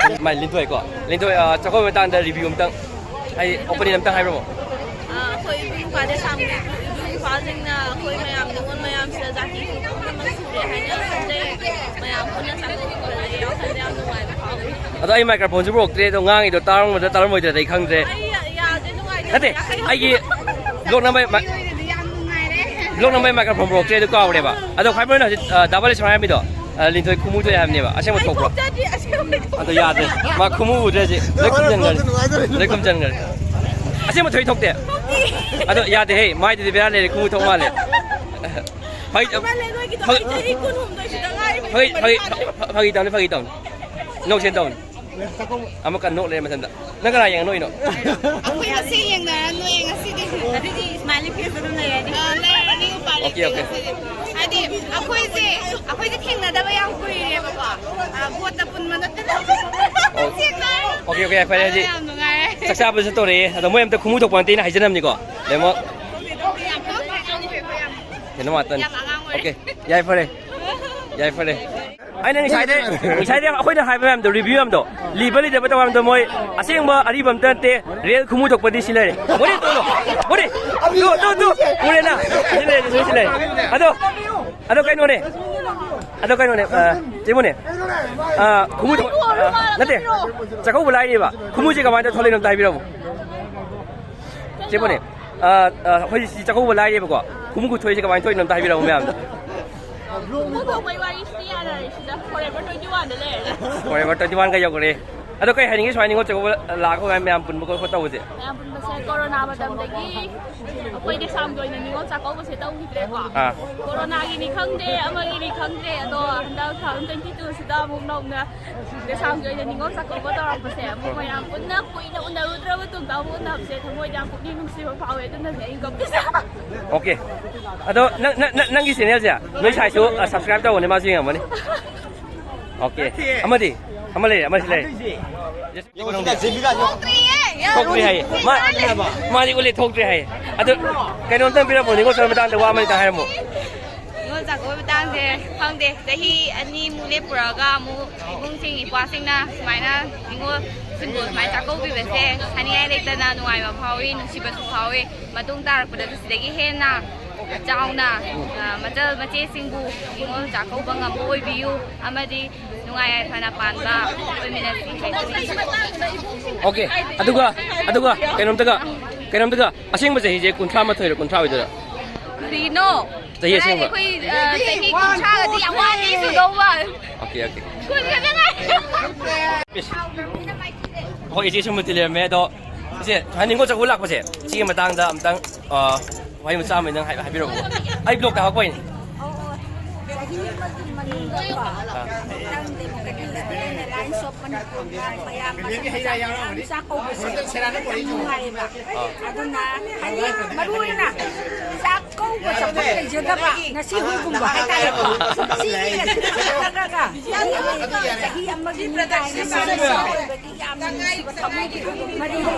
ꯃꯥꯏ ꯂꯤꯟꯊꯣꯏꯀꯣ꯫ ꯂꯤꯟꯊꯣꯏ, ꯑ, ꯆꯥꯛꯀꯧꯕ ꯃꯇꯥꯡꯗ review ꯑꯝꯇꯪ, ꯍꯥꯏꯗꯤ opening ꯑꯝꯇꯪ ꯍꯥꯏꯕꯤꯔꯝꯃꯣ꯫ ꯑ, ꯑꯩꯈꯣꯏ ꯏꯕꯨꯡ ꯏꯄ꯭ꯋꯥꯗ ꯁꯥꯡꯅ ꯏꯕꯨꯡ ꯏꯄ꯭ꯋꯥꯁꯤꯡꯅ ꯑꯩꯈꯣꯏ ꯃꯌꯥꯝ ꯅꯤꯉꯣꯜ ꯃꯌꯥꯝꯁꯤꯗ ꯖꯥꯇꯤ ꯄꯨꯝꯅꯃꯛ ꯁꯨꯔꯦ ꯍꯥꯏꯅ ꯈꯟꯖꯩ꯫ ꯃꯌꯥꯝ ꯄꯨꯟꯅ ꯆꯥꯛꯀꯧꯕꯗ ꯌꯥꯎꯁꯪꯗ ꯌꯥꯝ ꯅꯨꯡꯉꯥꯏꯕ ꯐꯥꯎꯏ꯫ ꯑꯗꯣ ꯑꯩ microphoneꯁꯨ ꯄꯨꯔꯛꯇ꯭ꯔꯦ, ꯑꯗꯣ ꯉꯥꯡꯉꯤꯗꯣ ꯇꯥꯔꯝꯒꯗ꯭ꯔꯥ ꯇꯥꯔꯝꯃꯣꯏꯗ꯭ꯔꯥ ꯑꯩ ꯈꯪꯗ꯭ꯔꯦ꯫ ꯑꯩ ꯌꯥ-, ꯌꯥꯗꯦ, ꯅꯨꯡꯉꯥꯏꯇꯦ꯫ ꯅꯠꯇꯦ, ꯑꯩꯒꯤ vlog ꯅꯝꯕꯩ ꯃ-, vlog ꯅꯝꯕꯩ microphone ꯄꯨꯔꯛꯇ꯭ꯔꯦ, ꯑꯗꯨ ꯀꯥꯎꯔꯦꯕ꯫ ꯑꯗꯣ ꯈ꯭ꯋꯥꯏ ꯃꯔꯨ ꯑꯣꯏꯅ ꯍꯧꯖꯤꯛ, ꯑ, ꯗꯥ ꯕꯥꯂꯦꯁꯣꯔ ꯍꯥꯏꯔꯝꯃꯤꯗꯣ, ꯑ, ꯂꯤꯟꯊꯣꯏ ꯈꯨꯃꯨ ꯊꯣꯛꯑꯦ ꯍꯥꯏꯕꯅꯦꯕ, ꯑꯁꯦꯡꯕ ꯑꯩ ꯊꯣꯛꯄ꯭ꯔꯣ? ꯊꯣꯛꯆꯗꯦ, ꯑꯁꯦꯡꯕ ꯊꯣꯛ-, ꯑꯗꯣ ꯌꯥꯗ꯭ꯔꯦ, ꯃꯥ ꯈꯨꯃꯨ ꯎꯗ꯭ꯔꯦ ꯍꯧꯖꯤꯛ, ꯂꯣꯏ ꯈꯨꯝꯖꯟꯈ꯭ꯔꯦ, ꯅꯨꯡꯉꯥꯏꯖꯔꯦ꯫ ꯂꯣꯏ ꯈꯨꯝꯖꯟꯈ꯭ꯔꯦ꯫ ꯊꯣꯛꯇꯦ꯫ ꯑꯁꯦꯡꯕ ꯊꯣꯛꯏ ꯊꯣꯛꯇꯦ? ꯊꯣꯛꯇꯦ꯫ ꯑꯗꯣ ꯌꯥꯗꯦꯍꯦ, ꯃꯥꯏꯗꯨꯗꯤ ꯕꯦꯔꯥ ꯂꯩꯔꯦ, ꯈꯨꯃꯨ ꯊꯣꯛ ꯃꯥꯜꯂꯦ꯫ ꯐꯥꯒꯤ, ꯏꯃꯥ ꯂꯩꯉꯣꯏꯒꯤ ꯐꯥꯒꯤ, ꯊꯣꯛꯏ ꯆꯍꯤ ꯀꯨꯟꯍꯨꯝꯗꯣꯏ ꯁꯨꯗ ꯉꯥꯏꯔꯤ, ꯐꯥꯒꯤ, ꯐꯥꯒꯤ, ꯐꯥꯒꯤ ꯇꯧꯅꯤ, ꯐꯥꯒꯤ ꯇꯧꯅꯤ꯫ ꯅꯣꯛꯁꯦ ꯇꯧꯅꯤ꯫ ꯑꯃ ꯀꯟꯅ ꯅꯣꯛ ꯂꯩꯔꯦ ꯃꯊꯟꯇ꯫ ꯅꯪ ꯀꯅꯥ ꯌꯦꯡꯉ ꯅꯣꯛꯏꯅꯣ? ꯑꯩꯈꯣꯏ ꯃꯁꯦꯟ ꯌꯦꯡꯅꯔ ꯅꯣꯛꯑꯦ ꯉꯁꯤꯗꯤ꯫ ꯑꯗꯨꯗꯤ smiley face ꯑꯗꯨꯝ ꯂꯩꯔꯅꯤ꯫ ꯑꯥ, ꯂꯩꯔꯅꯤ, ꯑꯣꯀꯦ, ꯑꯣꯀꯦ꯫ ꯍꯥꯏꯗꯤ ꯑꯩꯈꯣꯏꯁꯦ, ꯑꯩꯈꯣꯏꯁꯦ ꯊꯦꯡꯅꯗꯕ ꯌꯥꯝ ꯀꯨꯏꯔꯦꯕꯀꯣ꯫ ꯑ, ꯕꯣꯠꯇ ꯄꯨꯟꯕ ꯅꯠꯇꯅ꯫ ꯑꯣ꯫ ꯊꯦꯡꯅꯔꯦ꯫ ꯑꯣꯀꯦ, ꯑꯣꯀꯦ, ꯌꯥꯏ, ꯐꯔꯦ, ꯑꯗꯨꯗꯤ꯫ ꯌꯥꯝ ꯅꯨꯡꯉꯥꯏꯔꯦ꯫ ꯆꯥꯛ ꯆꯥꯕꯁꯨ ꯇꯧꯔꯛꯑꯦ, ꯑꯗꯣ ꯃꯣꯏ ꯑꯝꯇ ꯈꯨꯃꯨ ꯊꯣꯛꯄ ꯅꯠꯇꯦ ꯑꯩꯅ ꯍꯥꯏꯖꯅꯕꯅꯤꯀꯣ꯫ ꯂꯩꯃꯣ꯫ ꯌꯥꯝ ꯅꯣꯛꯈ꯭ꯔꯦ, ꯅꯣꯛꯈ꯭ꯔꯦ ꯑꯩꯈꯣꯏ ꯌꯥꯝ꯫ ꯀꯩꯅꯣ ꯉꯥꯛꯇꯅꯤ꯫ ꯌꯥꯝ ꯑꯉꯥꯡ ꯑꯣꯏꯔꯦ꯫ ꯑꯣꯀꯦ, ꯌꯥꯏ, ꯐꯔꯦ꯫ ꯌꯥꯏ, ꯐꯔꯦ꯫ ꯑꯩꯅ ꯉꯁꯥꯏꯗꯩ, ꯉꯁꯥꯏꯗꯩ ꯑꯩꯈꯣꯏꯅ ꯍꯥꯏꯕ ꯃꯌꯥꯝꯗꯣ, ꯔꯤꯚ꯭ꯌꯨ ꯃꯌꯥꯝꯗꯣ, ꯂꯤꯕ ꯂꯤꯗꯕ ꯇꯧꯕ ꯃꯌꯥꯝꯗꯣ, ꯃꯣꯏ ꯑꯁꯦꯡꯕ ꯑꯔꯤꯕ ꯑꯝꯇ ꯅꯠꯇꯦ, ꯔꯤꯌꯦꯜ ꯈꯨꯃꯨ ꯊꯣꯛꯄꯗꯤ ꯁꯤ ꯂꯩꯔꯦ꯫ ꯃꯣꯔꯦ ꯇꯣ, ꯃꯣꯔꯦ꯫ ꯇꯨ, ꯇꯨ, ꯇꯨ, ꯎꯔꯦꯅ? ꯁꯤ ꯂꯩꯔꯦ, ꯁꯤ ꯂꯩꯔꯦ꯫ ꯑꯗꯣ, ꯑꯗꯣ ꯀꯩꯅꯣꯅꯦ, ꯑꯗꯣ ꯀꯩꯅꯣꯅꯦ, ꯑ, ꯆꯦꯃꯣꯅꯦ, ꯑ, ꯈꯨꯃꯨ ꯊꯣꯛ-, ꯑ, ꯅꯠꯇꯦ, ꯆꯥꯛꯀꯧꯕ ꯂꯥꯏꯔꯤꯕ ꯈꯨꯃꯨꯁꯦ ꯀꯃꯥꯏꯅ ꯊꯣꯛꯂꯛꯏꯅꯣ ꯑꯝꯇ ꯍꯥꯏꯕꯤꯔꯝꯃꯣ꯫ ꯆꯦꯃꯣꯅꯦ, ꯑ, ꯑ, ꯑꯩꯈꯣꯏ ꯁꯤ ꯆꯥꯛꯀꯧꯕ ꯂꯥꯏꯔꯤꯕꯀꯣ, ꯈꯨꯃꯨ ꯈꯨꯊꯣꯛꯏꯁꯦ ꯀꯃꯥꯏꯅ ꯊꯣꯛꯏꯅꯣ ꯑꯝꯇ ꯍꯥꯏꯕꯤꯔꯝꯃꯣ ꯃꯌꯥꯝꯗ꯫ ꯈꯨꯃꯨ ꯊꯣꯛꯄꯩ ꯋꯥꯔꯤꯁꯤꯗꯤ ꯌꯥꯔꯔꯣꯏ ꯁꯤꯗ, Forever twenty one ꯗ ꯂꯩꯔꯦ꯫ Forever twenty one ꯒ ꯌꯧꯈ꯭ꯔꯦ꯫ ꯑꯗꯣ ꯀꯩ ꯍꯥꯏꯅꯤꯡꯉꯤ ꯁꯨꯃꯥꯏꯅ ꯅꯤꯉꯣꯜ ꯆꯥꯛꯀꯧꯕ ꯂꯥꯛꯄ ꯃꯌꯥꯝ ꯄꯨꯟꯕ ꯈꯣꯠꯄ ꯇꯧꯕꯁꯦ? ꯃꯌꯥꯝ ꯄꯨꯟꯕꯁꯦ ꯀꯣꯔꯣꯅꯥ ꯃꯇꯝꯗꯒꯤ ꯑꯩꯈꯣꯏ ꯗꯦꯁꯥꯝꯒꯤ ꯑꯣꯏꯅ ꯅꯤꯉꯣꯜ ꯆꯥꯛꯀꯧꯕꯁꯦ ꯇꯧꯈꯤꯗ꯭ꯔꯦꯀꯣ꯫ ꯑꯥ꯫ ꯀꯣꯔꯣꯅꯥꯒꯤꯅꯤ ꯈꯪꯗꯦ, ꯑꯃꯒꯤꯅꯤ ꯈꯪꯗꯦ, ꯑꯗꯣ ꯍꯟꯗꯛ two thousand twenty two ꯁꯤꯗ ꯑꯃꯨꯛ ꯅꯧꯅ ꯗꯦꯁꯥꯝꯒꯤ ꯑꯣꯏꯅ ꯅꯤꯉꯣꯜ ꯆꯥꯛꯀꯧꯕ ꯇꯧꯔꯛꯄꯁꯦ, ꯑꯃꯨꯛ ꯃꯌꯥꯝ ꯄꯨꯟꯅ ꯀꯨꯏꯅ ꯎꯅꯔꯨꯗ꯭ꯔꯕ ꯇꯨꯡꯗ ꯑꯃꯨꯛ ꯎꯅꯕꯁꯦ ꯊꯃꯣꯏꯗ ꯌꯥꯝ ꯄꯨꯛꯅꯤꯡ ꯅꯨꯡꯁꯤꯕ ꯐꯥꯎꯋꯦ, ꯑꯗꯨꯅꯅꯦ ꯑꯩꯅ ꯀꯞꯄꯤꯁꯦ꯫ ꯑꯣꯀꯦ꯫ ꯑꯗꯣ ꯅꯪ, ꯅꯪ, ꯅꯪ, ꯅꯪꯒꯤ ꯆꯦꯅꯦꯜꯁꯦ ꯅꯣꯏ ꯁꯥꯏꯁꯨ, ꯑ, ꯁꯕꯁꯀ꯭ꯔꯥꯏꯕ ꯇꯧꯕꯅꯦ, ꯃꯥꯁꯨ ꯌꯦꯡꯉꯝꯃꯅꯤ꯫ ꯑꯣꯀꯦ꯫ ꯑꯃꯗꯤ? ꯑꯃ ꯂꯩꯔꯦ, ꯑꯃꯁꯤ ꯂꯩꯔꯦ꯫ ꯊꯣꯛꯇ꯭ꯔꯤꯌꯦ꯫ ꯊꯣꯛꯇ꯭ꯔꯤ ꯍꯥꯏꯌꯦ꯫ ꯃꯥ, ꯃꯥꯗꯤ ꯎꯠꯂꯤ ꯊꯣꯛꯇ꯭ꯔꯤ ꯍꯥꯏꯌꯦ꯫ ꯑꯗꯨ ꯀꯩꯅꯣꯝꯇ ꯄꯤꯔꯝꯃꯣ, ꯅꯤꯉꯣꯜ ꯆꯥꯛꯀꯧꯕ ꯃꯇꯥꯡꯗ ꯋꯥ ꯑꯃꯅꯤꯇꯪ ꯍꯥꯏꯔꯝꯃꯣ꯫ ꯅꯤꯉꯣꯜ ꯆꯥꯛꯀꯧꯕ ꯃꯇꯥꯡꯁꯦ ꯈꯪꯗꯦ, ꯆꯍꯤ ꯑꯅꯤꯃꯨꯛ ꯂꯦꯞꯄꯨꯔꯒ ꯑꯃꯨꯛ ꯏꯕꯨꯡꯁꯤꯡ ꯏꯄ꯭ꯋꯥꯁꯤꯡꯅ ꯁꯨꯃꯥꯏꯅ ꯅꯤꯉꯣꯜ ꯁꯤꯡꯕꯨ ꯁꯨꯃꯥꯏꯅ ꯆꯥꯛꯀꯧꯕꯤꯕꯁꯦ ꯍꯥꯏꯅꯤꯡꯉꯥꯏ ꯂꯩꯇꯅ ꯅꯨꯡꯉꯥꯏꯕ ꯐꯥꯎꯏ, ꯅꯨꯡꯁꯤꯕꯁꯨ ꯐꯥꯎꯏ꯫ ꯃꯇꯨꯡ ꯇꯥꯔꯛꯄꯗꯁꯨ ꯁꯤꯗꯒꯤ ꯍꯦꯟꯅ ꯆꯥꯎꯅ, ꯑ, ꯃꯆꯜ ꯃꯆꯦꯁꯤꯡꯕꯨ ꯅꯤꯉꯣꯜ ꯆꯥꯛꯀꯧꯕ ꯉꯝꯕ ꯑꯣꯏꯕꯤꯌꯨ ꯑꯃꯗꯤ ꯅꯨꯡꯉꯥꯏ ꯌꯥꯏꯐꯅ ꯄꯥꯟꯕ ꯑꯣꯏꯃꯤꯟꯅꯁꯤ ꯍꯥꯏꯖꯔꯤ꯫ ꯑꯣꯀꯦ, ꯑꯗꯨꯒ, ꯑꯗꯨꯒ ꯀꯩꯅꯣꯝꯇꯒ, ꯀꯩꯅꯣꯝꯇꯒ, ꯑꯁꯦꯡꯕ ꯆꯍꯤꯁꯦ ꯀꯨꯟꯊ꯭ꯔꯥ ꯃꯥꯊꯣꯏꯔ ꯀꯨꯟꯊ꯭ꯔꯥ ꯑꯣꯏꯗꯣꯏꯔꯥ? ꯀꯔꯤꯅꯣ? ꯆꯍꯤ ꯑꯁꯦꯡꯕ꯫ ꯀꯗꯥꯏꯗꯒꯤ ꯑꯩꯈꯣꯏ, ꯑ, ꯆꯍꯤ ꯀꯨꯟꯊ꯭ꯔꯥꯒꯗꯤ ꯌꯥꯝ ꯋꯥꯠꯂꯤ ꯁꯨꯗꯧꯕ꯫ Okay, okay. ꯀꯨꯟ ꯈꯛꯇ ꯉꯥꯏꯔꯦ꯫ ꯏꯁ꯫ ꯑꯩꯈꯣꯏ ꯏꯆꯦ ꯁꯨꯃꯇꯤ ꯂꯩꯔꯝꯃꯦ, ꯑꯗꯣ ꯏꯆꯦ, ꯁꯨꯃꯥꯏꯅ ꯅꯤꯉꯣꯜ ꯆꯥꯛꯀꯧꯕ ꯂꯥꯛꯄꯁꯦ, ꯁꯤꯒꯤ ꯃꯇꯥꯡꯗ ꯑꯝꯇꯪ, ꯑ, ꯋꯥꯍꯩ ꯃꯆꯥ ꯑꯃ ꯅꯪ ꯍꯥꯏ-, ꯍꯥꯏꯕꯤꯔꯛꯎꯀꯣ꯫ ꯑꯩ ꯕ꯭ꯂꯣꯛꯇ ꯍꯥꯞꯄꯛꯄꯩꯅꯦ꯫ ꯑꯧ, ꯑꯧ꯫ ꯆꯍꯤ ꯑꯃꯒꯤ ꯃꯅꯨꯡꯗꯀꯣ, ꯑꯥ꯫ ꯅꯪ democratic spirit and alliance Voice of Manipur ꯅ ꯃꯌꯥꯝ ꯃꯁꯛ ꯃꯆꯥ ꯃꯌꯥꯝ ꯆꯥꯛ ꯀꯧꯕꯁꯦ ꯌꯥꯝ ꯅꯨꯡꯉꯥꯏꯌꯦꯕ꯫ ꯑꯗꯨꯅ ꯍꯥꯏꯗꯤ ꯃꯔꯨ ꯑꯣꯏꯅ ꯆꯥꯛ ꯀꯧꯕ ꯆꯠꯄ ꯂꯩꯖꯗꯕ ꯉꯁꯤ ꯍꯨꯏꯒꯨꯝꯕ ꯍꯥꯏꯇꯥꯔꯦꯀꯣ꯫ ꯁꯤꯒꯤ ꯉꯁꯤ ꯆꯠꯂꯒ ꯆꯍꯤ ꯑꯃꯒꯤ ꯃꯇꯥꯏꯗ ꯌꯥꯝꯅ ꯅꯨꯡꯁꯤꯕ ꯊꯃꯣꯏꯒꯤ ꯃꯔꯤꯗꯣ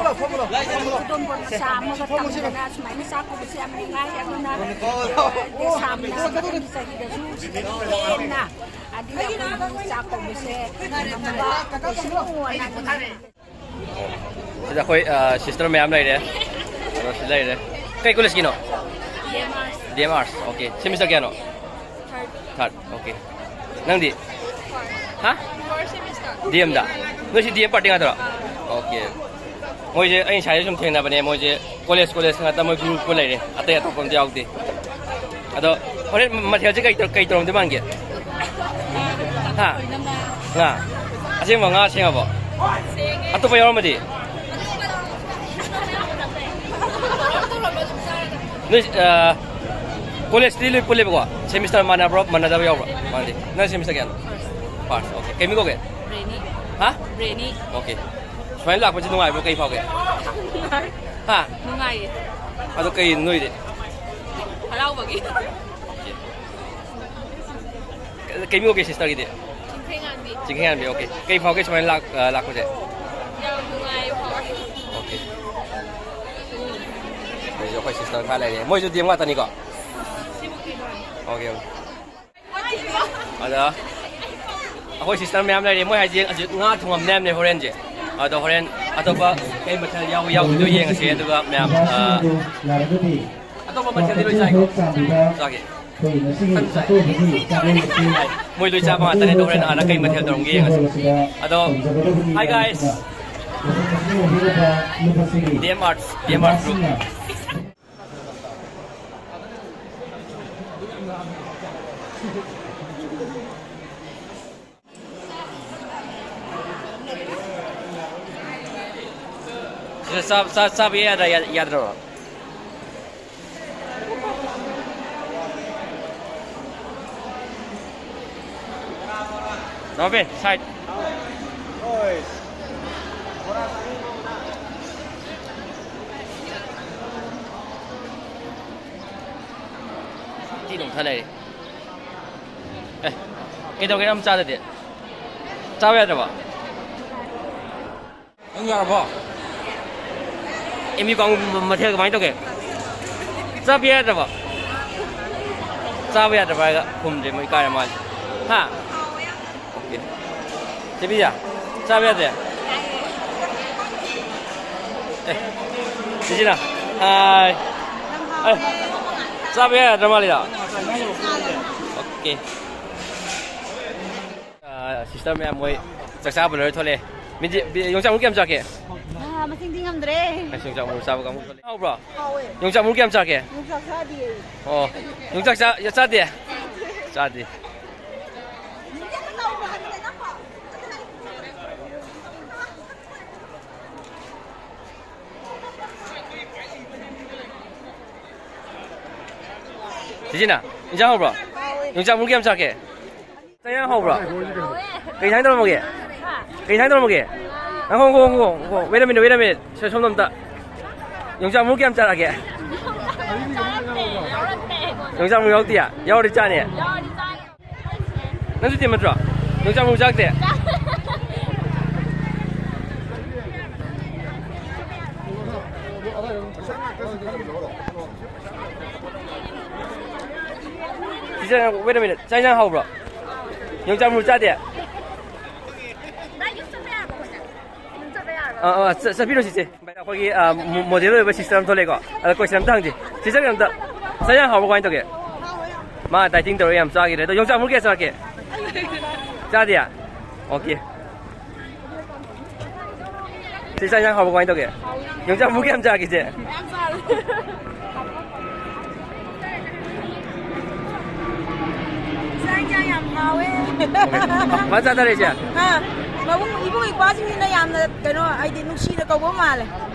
ꯈꯨꯗꯣꯝꯕꯣꯟ ꯃꯆꯥ ꯑꯃꯒ ꯇꯝꯗꯅ ꯁꯨꯃꯥꯏꯅ ꯆꯥꯛ ꯀꯧꯕꯁꯦ ꯌꯥꯝ ꯅꯨꯡꯉꯥꯏ꯫ ꯑꯗꯨꯅ ꯗꯦꯁꯥꯝꯅ ꯃꯊꯪꯒꯤ ꯆꯍꯤꯗꯁꯨ ꯁꯤꯗꯒꯤ ꯍꯦꯟꯅ ꯑꯗꯨꯅ ꯑꯩꯈꯣꯏꯒꯤ ꯆꯥꯛ ꯀꯧꯕꯁꯦ ꯉꯝꯕ ꯑꯣꯏꯁꯅꯨ ꯍꯥꯏꯅ ꯁꯤꯗ ꯑꯩꯈꯣꯏ, ꯑ, ꯁꯤꯁꯇꯔ ꯃꯌꯥꯝ ꯂꯩꯔꯦ꯫ ꯑꯗꯣ ꯁꯤ ꯂꯩꯔꯦ꯫ ꯀꯩ ꯀꯣꯂꯦꯖꯀꯤꯅꯣ? D M arts. Okay. Semester ꯀꯌꯥꯅꯣ? ꯊꯥꯔꯠ꯫ ꯑꯣꯀꯦ꯫ ꯅꯪꯗꯤ? ꯍꯥ? ꯗꯤ ꯑꯦꯝꯗ? ꯅꯣꯏꯁꯤ ꯗꯤ ꯑꯦꯝ ꯄꯥꯔꯇꯤ ꯉꯥꯛꯇꯔꯣ? ꯑꯣꯀꯦ꯫ ꯃꯣꯏꯁꯦ ꯑꯩ ꯉꯁꯥꯏꯗꯩ ꯁꯨꯝ ꯊꯦꯡꯅꯕꯅꯦ꯫ ꯃꯣꯏꯁꯦ ꯀꯣꯂꯦꯖ, ꯀꯣꯂꯦꯖ ꯉꯥꯛꯇ ꯃꯣꯏ ꯒ꯭ꯔꯨꯞ ꯒ꯭ꯔꯨꯞ ꯂꯩꯔꯦ꯫ ꯑꯇꯩ ꯑꯇꯣꯞꯄ ꯑꯝꯇ ꯌꯥꯎꯗꯦ꯫ ꯑꯗꯣ ꯍꯣꯔꯦꯟ ꯃꯊꯦꯜꯁꯦ ꯀꯩ ꯇꯧ-, ꯀꯩ ꯇꯧꯔꯝꯗꯣꯏ ꯃꯥꯟꯒꯦ? ꯍꯥ? ꯉꯥ? ꯑꯁꯦꯡꯕ ꯉꯥ ꯁꯦꯡꯉꯕꯣ? ꯑꯇꯣꯞꯄ ꯌꯥꯎꯔꯝꯃꯗꯤ? ꯅꯣꯏ, ꯑ, ꯀꯣꯂꯦꯖꯇꯤ ꯂꯣꯏ ꯄꯨꯜꯂꯦꯕꯀꯣ? ꯁꯦꯃꯤꯁꯇꯔ ꯃꯥꯟꯅꯕ꯭ꯔꯣ, ꯃꯥꯟꯅꯗꯕ ꯌꯥꯎꯕ꯭ꯔꯣ? ꯃꯥꯟꯅꯗꯦ꯫ ꯅꯪ ꯁꯦꯃꯤꯁꯇꯔ ꯀꯌꯥꯅꯣ? ꯐꯥꯔꯁ꯫ First, okay. ꯀꯩ ꯃꯤꯡ ꯀꯧꯒꯦ? ꯔꯦꯅꯤ꯫ ꯍꯥ? ꯔꯦꯅꯤ꯫ ꯑꯣꯀꯦ꯫ ꯁꯨꯃꯥꯏꯅ ꯂꯥꯛꯄꯁꯦ ꯅꯨꯡꯉꯥꯏꯕ꯭ꯔꯣ? ꯀꯩ ꯐꯥꯎꯒꯦ? ꯅꯨꯡꯉꯥꯏ꯫ ꯍꯥ? ꯅꯨꯡꯉꯥꯏꯌꯦ꯫ ꯑꯗꯣ ꯀꯩ ꯅꯣꯏꯗꯤ? ꯍꯔꯥꯎꯕꯒꯤ꯫ ꯀꯩ ꯃꯤꯡ ꯀꯧꯒꯦ ꯁꯤꯁꯇꯔꯒꯤꯗꯤ? ꯆꯤꯡꯈꯩꯉꯥꯟꯕꯤ꯫ ꯆꯤꯡꯈꯩꯉꯥꯟꯕꯤ, ꯑꯣꯀꯦ꯫ ꯀꯩ ꯐꯥꯎꯒꯦ ꯁꯨꯃꯥꯏꯅ ꯂꯥꯛ-, ꯑ, ꯂꯥꯛꯄꯁꯦ? ꯌꯥꯝ ꯅꯨꯡꯉꯥꯏ ꯐꯥꯎꯋꯦ꯫ ꯑꯣꯀꯦ꯫ ꯃꯣꯏꯁꯨ ꯑꯩꯈꯣꯏ ꯁꯤꯁꯇꯔ ꯈꯔ ꯂꯩꯔꯦ꯫ ꯃꯣꯏꯁꯨ ꯗꯤ ꯑꯦꯝ ꯉꯥꯛꯇꯅꯤꯀꯣ? Okay, okay. ꯑꯗ ꯑꯩꯈꯣꯏ ꯁꯤꯁꯇꯔ ꯃꯌꯥꯝ ꯂꯩꯔꯤ꯫ ꯃꯣꯏ ꯍꯥꯏꯁꯦ ꯍꯧꯖꯤꯛ ꯉꯥ ꯊꯣꯡꯉꯝꯅꯦ ꯍꯥꯏꯕꯅꯦ ꯍꯣꯔꯦꯟꯁꯦ꯫ ꯑꯗꯣ ꯍꯣꯔꯦꯟ ꯑꯇꯣꯞꯄ ꯀꯩ ꯃꯊꯦꯜ ꯌꯥꯎ-, ꯌꯥꯎꯗꯣꯏꯅꯣ ꯌꯦꯡꯉꯁꯦ꯫ ꯑꯗꯨꯒ ꯃꯌꯥꯝ, ꯑ, ꯑꯇꯣꯞꯄ ꯃꯊꯦꯜꯗꯤ ꯂꯣꯏ ꯆꯥꯏꯀꯣ? ꯆꯥꯒꯦ꯫ ꯃꯣꯏ ꯂꯣꯏ ꯆꯥꯕ ꯉꯥꯛꯇꯅꯦ꯫ ꯑꯗꯣ ꯍꯣꯔꯦꯟ ꯑꯥꯗ ꯀꯩ ꯃꯊꯦꯜ ꯇꯧꯔꯝꯒꯦ ꯌꯦꯡꯉꯁꯦ꯫ ꯑꯗꯣ, hi guys꯫ ꯗꯤ ꯑꯦꯝ ꯑꯥꯔꯠꯁ, ꯗꯤ ꯑꯦꯝ ꯑꯥꯔꯠꯁ ꯒ꯭ꯔꯨꯞ꯫ ꯁꯤꯗ ꯆꯥ-, ꯆꯥ-, ꯆꯥꯕ ꯌꯥꯗ꯭ꯔꯥ, ꯌꯥ-, ꯌꯥꯗ꯭ꯔꯣ? ꯅꯥꯎꯕꯤ, side꯫ ꯁꯥꯟꯅꯔꯤ꯫ ꯑꯦ, ꯀꯩꯗꯧꯒꯦ ꯌꯥꯝ ꯆꯥꯗꯗꯤ? ꯆꯥꯕ ꯌꯥꯗ꯭ꯔꯕꯣ? ꯅꯪ ꯌꯥꯔꯕꯣ? ꯑꯦꯝ ꯌꯨ ꯀꯥꯡꯕꯨ ꯃ-, ꯃꯊꯦꯜ ꯀꯃꯥꯏꯅ ꯇꯧꯒꯦ? ꯆꯥꯕ ꯌꯥꯗ꯭ꯔꯕꯣ? ꯆꯥꯕ ꯌꯥꯗ꯭ꯔꯕ ꯍꯥꯏꯔꯒ ꯈꯨꯝꯗ꯭ꯔꯦ, ꯃꯣꯏ ꯏꯀꯥꯏꯔ ꯃꯥꯜꯂꯦ꯫ ꯍꯥ? ꯑꯣꯀꯦ꯫ ꯆꯦ ꯕꯤꯖꯤꯌꯥ, ꯆꯥꯕ ꯌꯥꯗ꯭ꯔꯦ? ꯑꯦ, ꯆꯦꯆꯤꯅ꯫ ꯍꯥꯏ꯫ ꯑꯦ, ꯆꯥꯕ ꯌꯥꯗ꯭ꯔ ꯃꯥꯜꯂꯤꯗ꯫ ꯑꯣꯀꯦ꯫ ꯑꯥ, ꯁꯤꯁꯇꯔ ꯃꯌꯥꯝ ꯃꯣꯏ ꯆꯥꯛ ꯆꯥꯕ ꯂꯣꯏꯔ ꯊꯣꯛꯂꯛꯑꯦ꯫ ꯃꯤꯗꯤ-, ꯕꯤ-, ꯌꯣꯡꯆꯥꯛ ꯃꯔꯨ ꯀꯌꯥꯝ ꯆꯥꯒꯦ? ꯑꯥ, ꯃꯁꯤꯡꯗꯤ ꯉꯝꯗ꯭ꯔꯦ꯫ ꯑꯁ, ꯌꯣꯡꯆꯥꯛ ꯃꯔꯨ ꯆꯥꯕ ꯀꯥꯡꯕꯨ ꯊꯣꯛꯂꯛꯑꯦ꯫ ꯍꯥꯎꯕ꯭ꯔꯣ? ꯍꯥꯎꯋꯦ꯫ ꯌꯣꯡꯆꯥꯛ ꯃꯔꯨ ꯀꯌꯥꯝ ꯆꯥꯒꯦ? ꯌꯣꯡꯆꯥꯛ ꯆꯥꯗꯤꯌꯦ꯫ ꯑꯣ, ꯌꯣꯡꯆꯥꯛ ꯆꯥ-, ꯆꯥꯗꯦ? ꯆꯥꯗꯦ꯫ ꯆꯦꯆꯤꯅ, ꯏꯟꯖꯥꯡ ꯍꯥꯎꯕ꯭ꯔꯣ? ꯌꯣꯡꯆꯥꯛ ꯃꯔꯨ ꯀꯌꯥꯝ ꯆꯥꯒꯦ? ꯆꯥꯛ ꯏꯟꯖꯥꯡ ꯍꯥꯎꯕ꯭ꯔꯣ? ꯀꯩ ꯏꯟꯖꯥꯡ ꯇꯧꯔꯝꯃꯒꯦ? ꯀꯩ ꯏꯟꯖꯥꯡ ꯇꯧꯔꯝꯃꯒꯦ? ꯉꯥꯏꯈꯣ, ꯉꯥꯏꯈꯣ, ꯉꯥꯏꯈꯣ, ꯉꯥꯏꯈꯣ꯫ Wait a minute, wait a minute. ꯁꯣꯝꯗ ꯑꯝꯇ꯫ ꯌꯣꯡꯆꯥꯛ ꯃꯔꯨ ꯀꯌꯥꯝ ꯆꯥꯔꯛꯑꯒꯦ? ꯌꯣꯡꯆꯥꯛ ꯃꯔꯨ ꯌꯥꯎꯔꯛꯇꯤꯌꯦ? ꯌꯥꯎꯔꯗꯤ ꯆꯥꯅꯤ꯫ ꯅꯪꯁꯨ ꯇꯤꯝ ꯅꯠꯇ꯭ꯔꯣ? ꯌꯣꯡꯆꯥꯛ ꯃꯔꯨ ꯆꯥꯔꯛꯇꯦ? ꯆꯤꯆꯦ, wait a minute. ꯆꯥꯛ ꯏꯟꯖꯥꯡ ꯍꯥꯎꯕ꯭ꯔꯣ? ꯌꯣꯡꯆꯥꯛ ꯃꯔꯨ ꯆꯥꯗꯦ? ꯑꯥ, ꯑꯥ, ꯆ-, ꯆꯠꯄꯤꯔꯣ, ꯆꯤꯆꯦ꯫ ꯑꯩꯈꯣꯏꯒꯤ, ꯑꯥ, ꯃꯣ-, ꯃꯣꯗꯦꯜ ꯑꯣꯏꯕ ꯁꯤꯁꯇꯔ ꯑꯃ ꯊꯣꯛꯂꯛꯑꯦꯀꯣ꯫ ꯑꯗ ꯀꯣꯏꯁꯟ ꯑꯝꯇ ꯍꯪꯁꯤ꯫ ꯁꯤꯁꯇꯔ, ꯀꯩꯅꯣꯝꯇ, ꯆꯥꯛ ꯏꯟꯖꯥꯡ ꯍꯥꯎꯕ꯭ꯔꯣ? ꯀꯃꯥꯏꯅ ꯇꯧꯒꯦ? ꯃꯥ ꯗꯥꯏꯇꯤꯡ ꯇꯧꯔꯒ ꯌꯥꯝ ꯆꯥꯈꯤꯗ꯭ꯔꯦ꯫ ꯑꯗꯣ ꯌꯣꯡꯆꯥꯛ ꯃꯔꯨ ꯀꯌꯥ ꯆꯥꯔꯛꯀꯦ? ꯆꯥꯗꯦ? ꯑꯣꯀꯦ꯫ ꯁꯤ ꯆꯥꯛ ꯏꯟꯖꯥꯡ ꯍꯥꯎꯕ꯭ꯔꯣ? ꯀꯃꯥꯏꯅ ꯇꯧꯒꯦ? ꯌꯣꯡꯆꯥꯛ ꯃꯔꯨ ꯀꯌꯥꯝ ꯆꯥꯒꯦ, ꯏꯆꯦ? ꯃꯌꯥꯝ ꯆꯥꯔꯦ꯫ ꯆꯥꯛ ꯏꯟꯖꯥꯡ ꯌꯥꯝ ꯍꯥꯎꯋꯦ꯫ ꯑꯣꯀꯦ꯫ ꯐꯖꯅ ꯆꯥꯊꯔꯦ, ꯏꯆꯦ? ꯑꯥ, ꯃꯕꯨꯡ, ꯏꯕꯨꯡ ꯏꯄ꯭ꯋꯥꯁꯤꯡꯁꯤꯅ ꯌꯥꯝꯅ, ꯀꯩꯅꯣ, ꯍꯥꯏꯗꯤ, ꯅꯨꯡꯁꯤꯅ ꯀꯧꯕ ꯃꯥꯜꯂꯦ꯫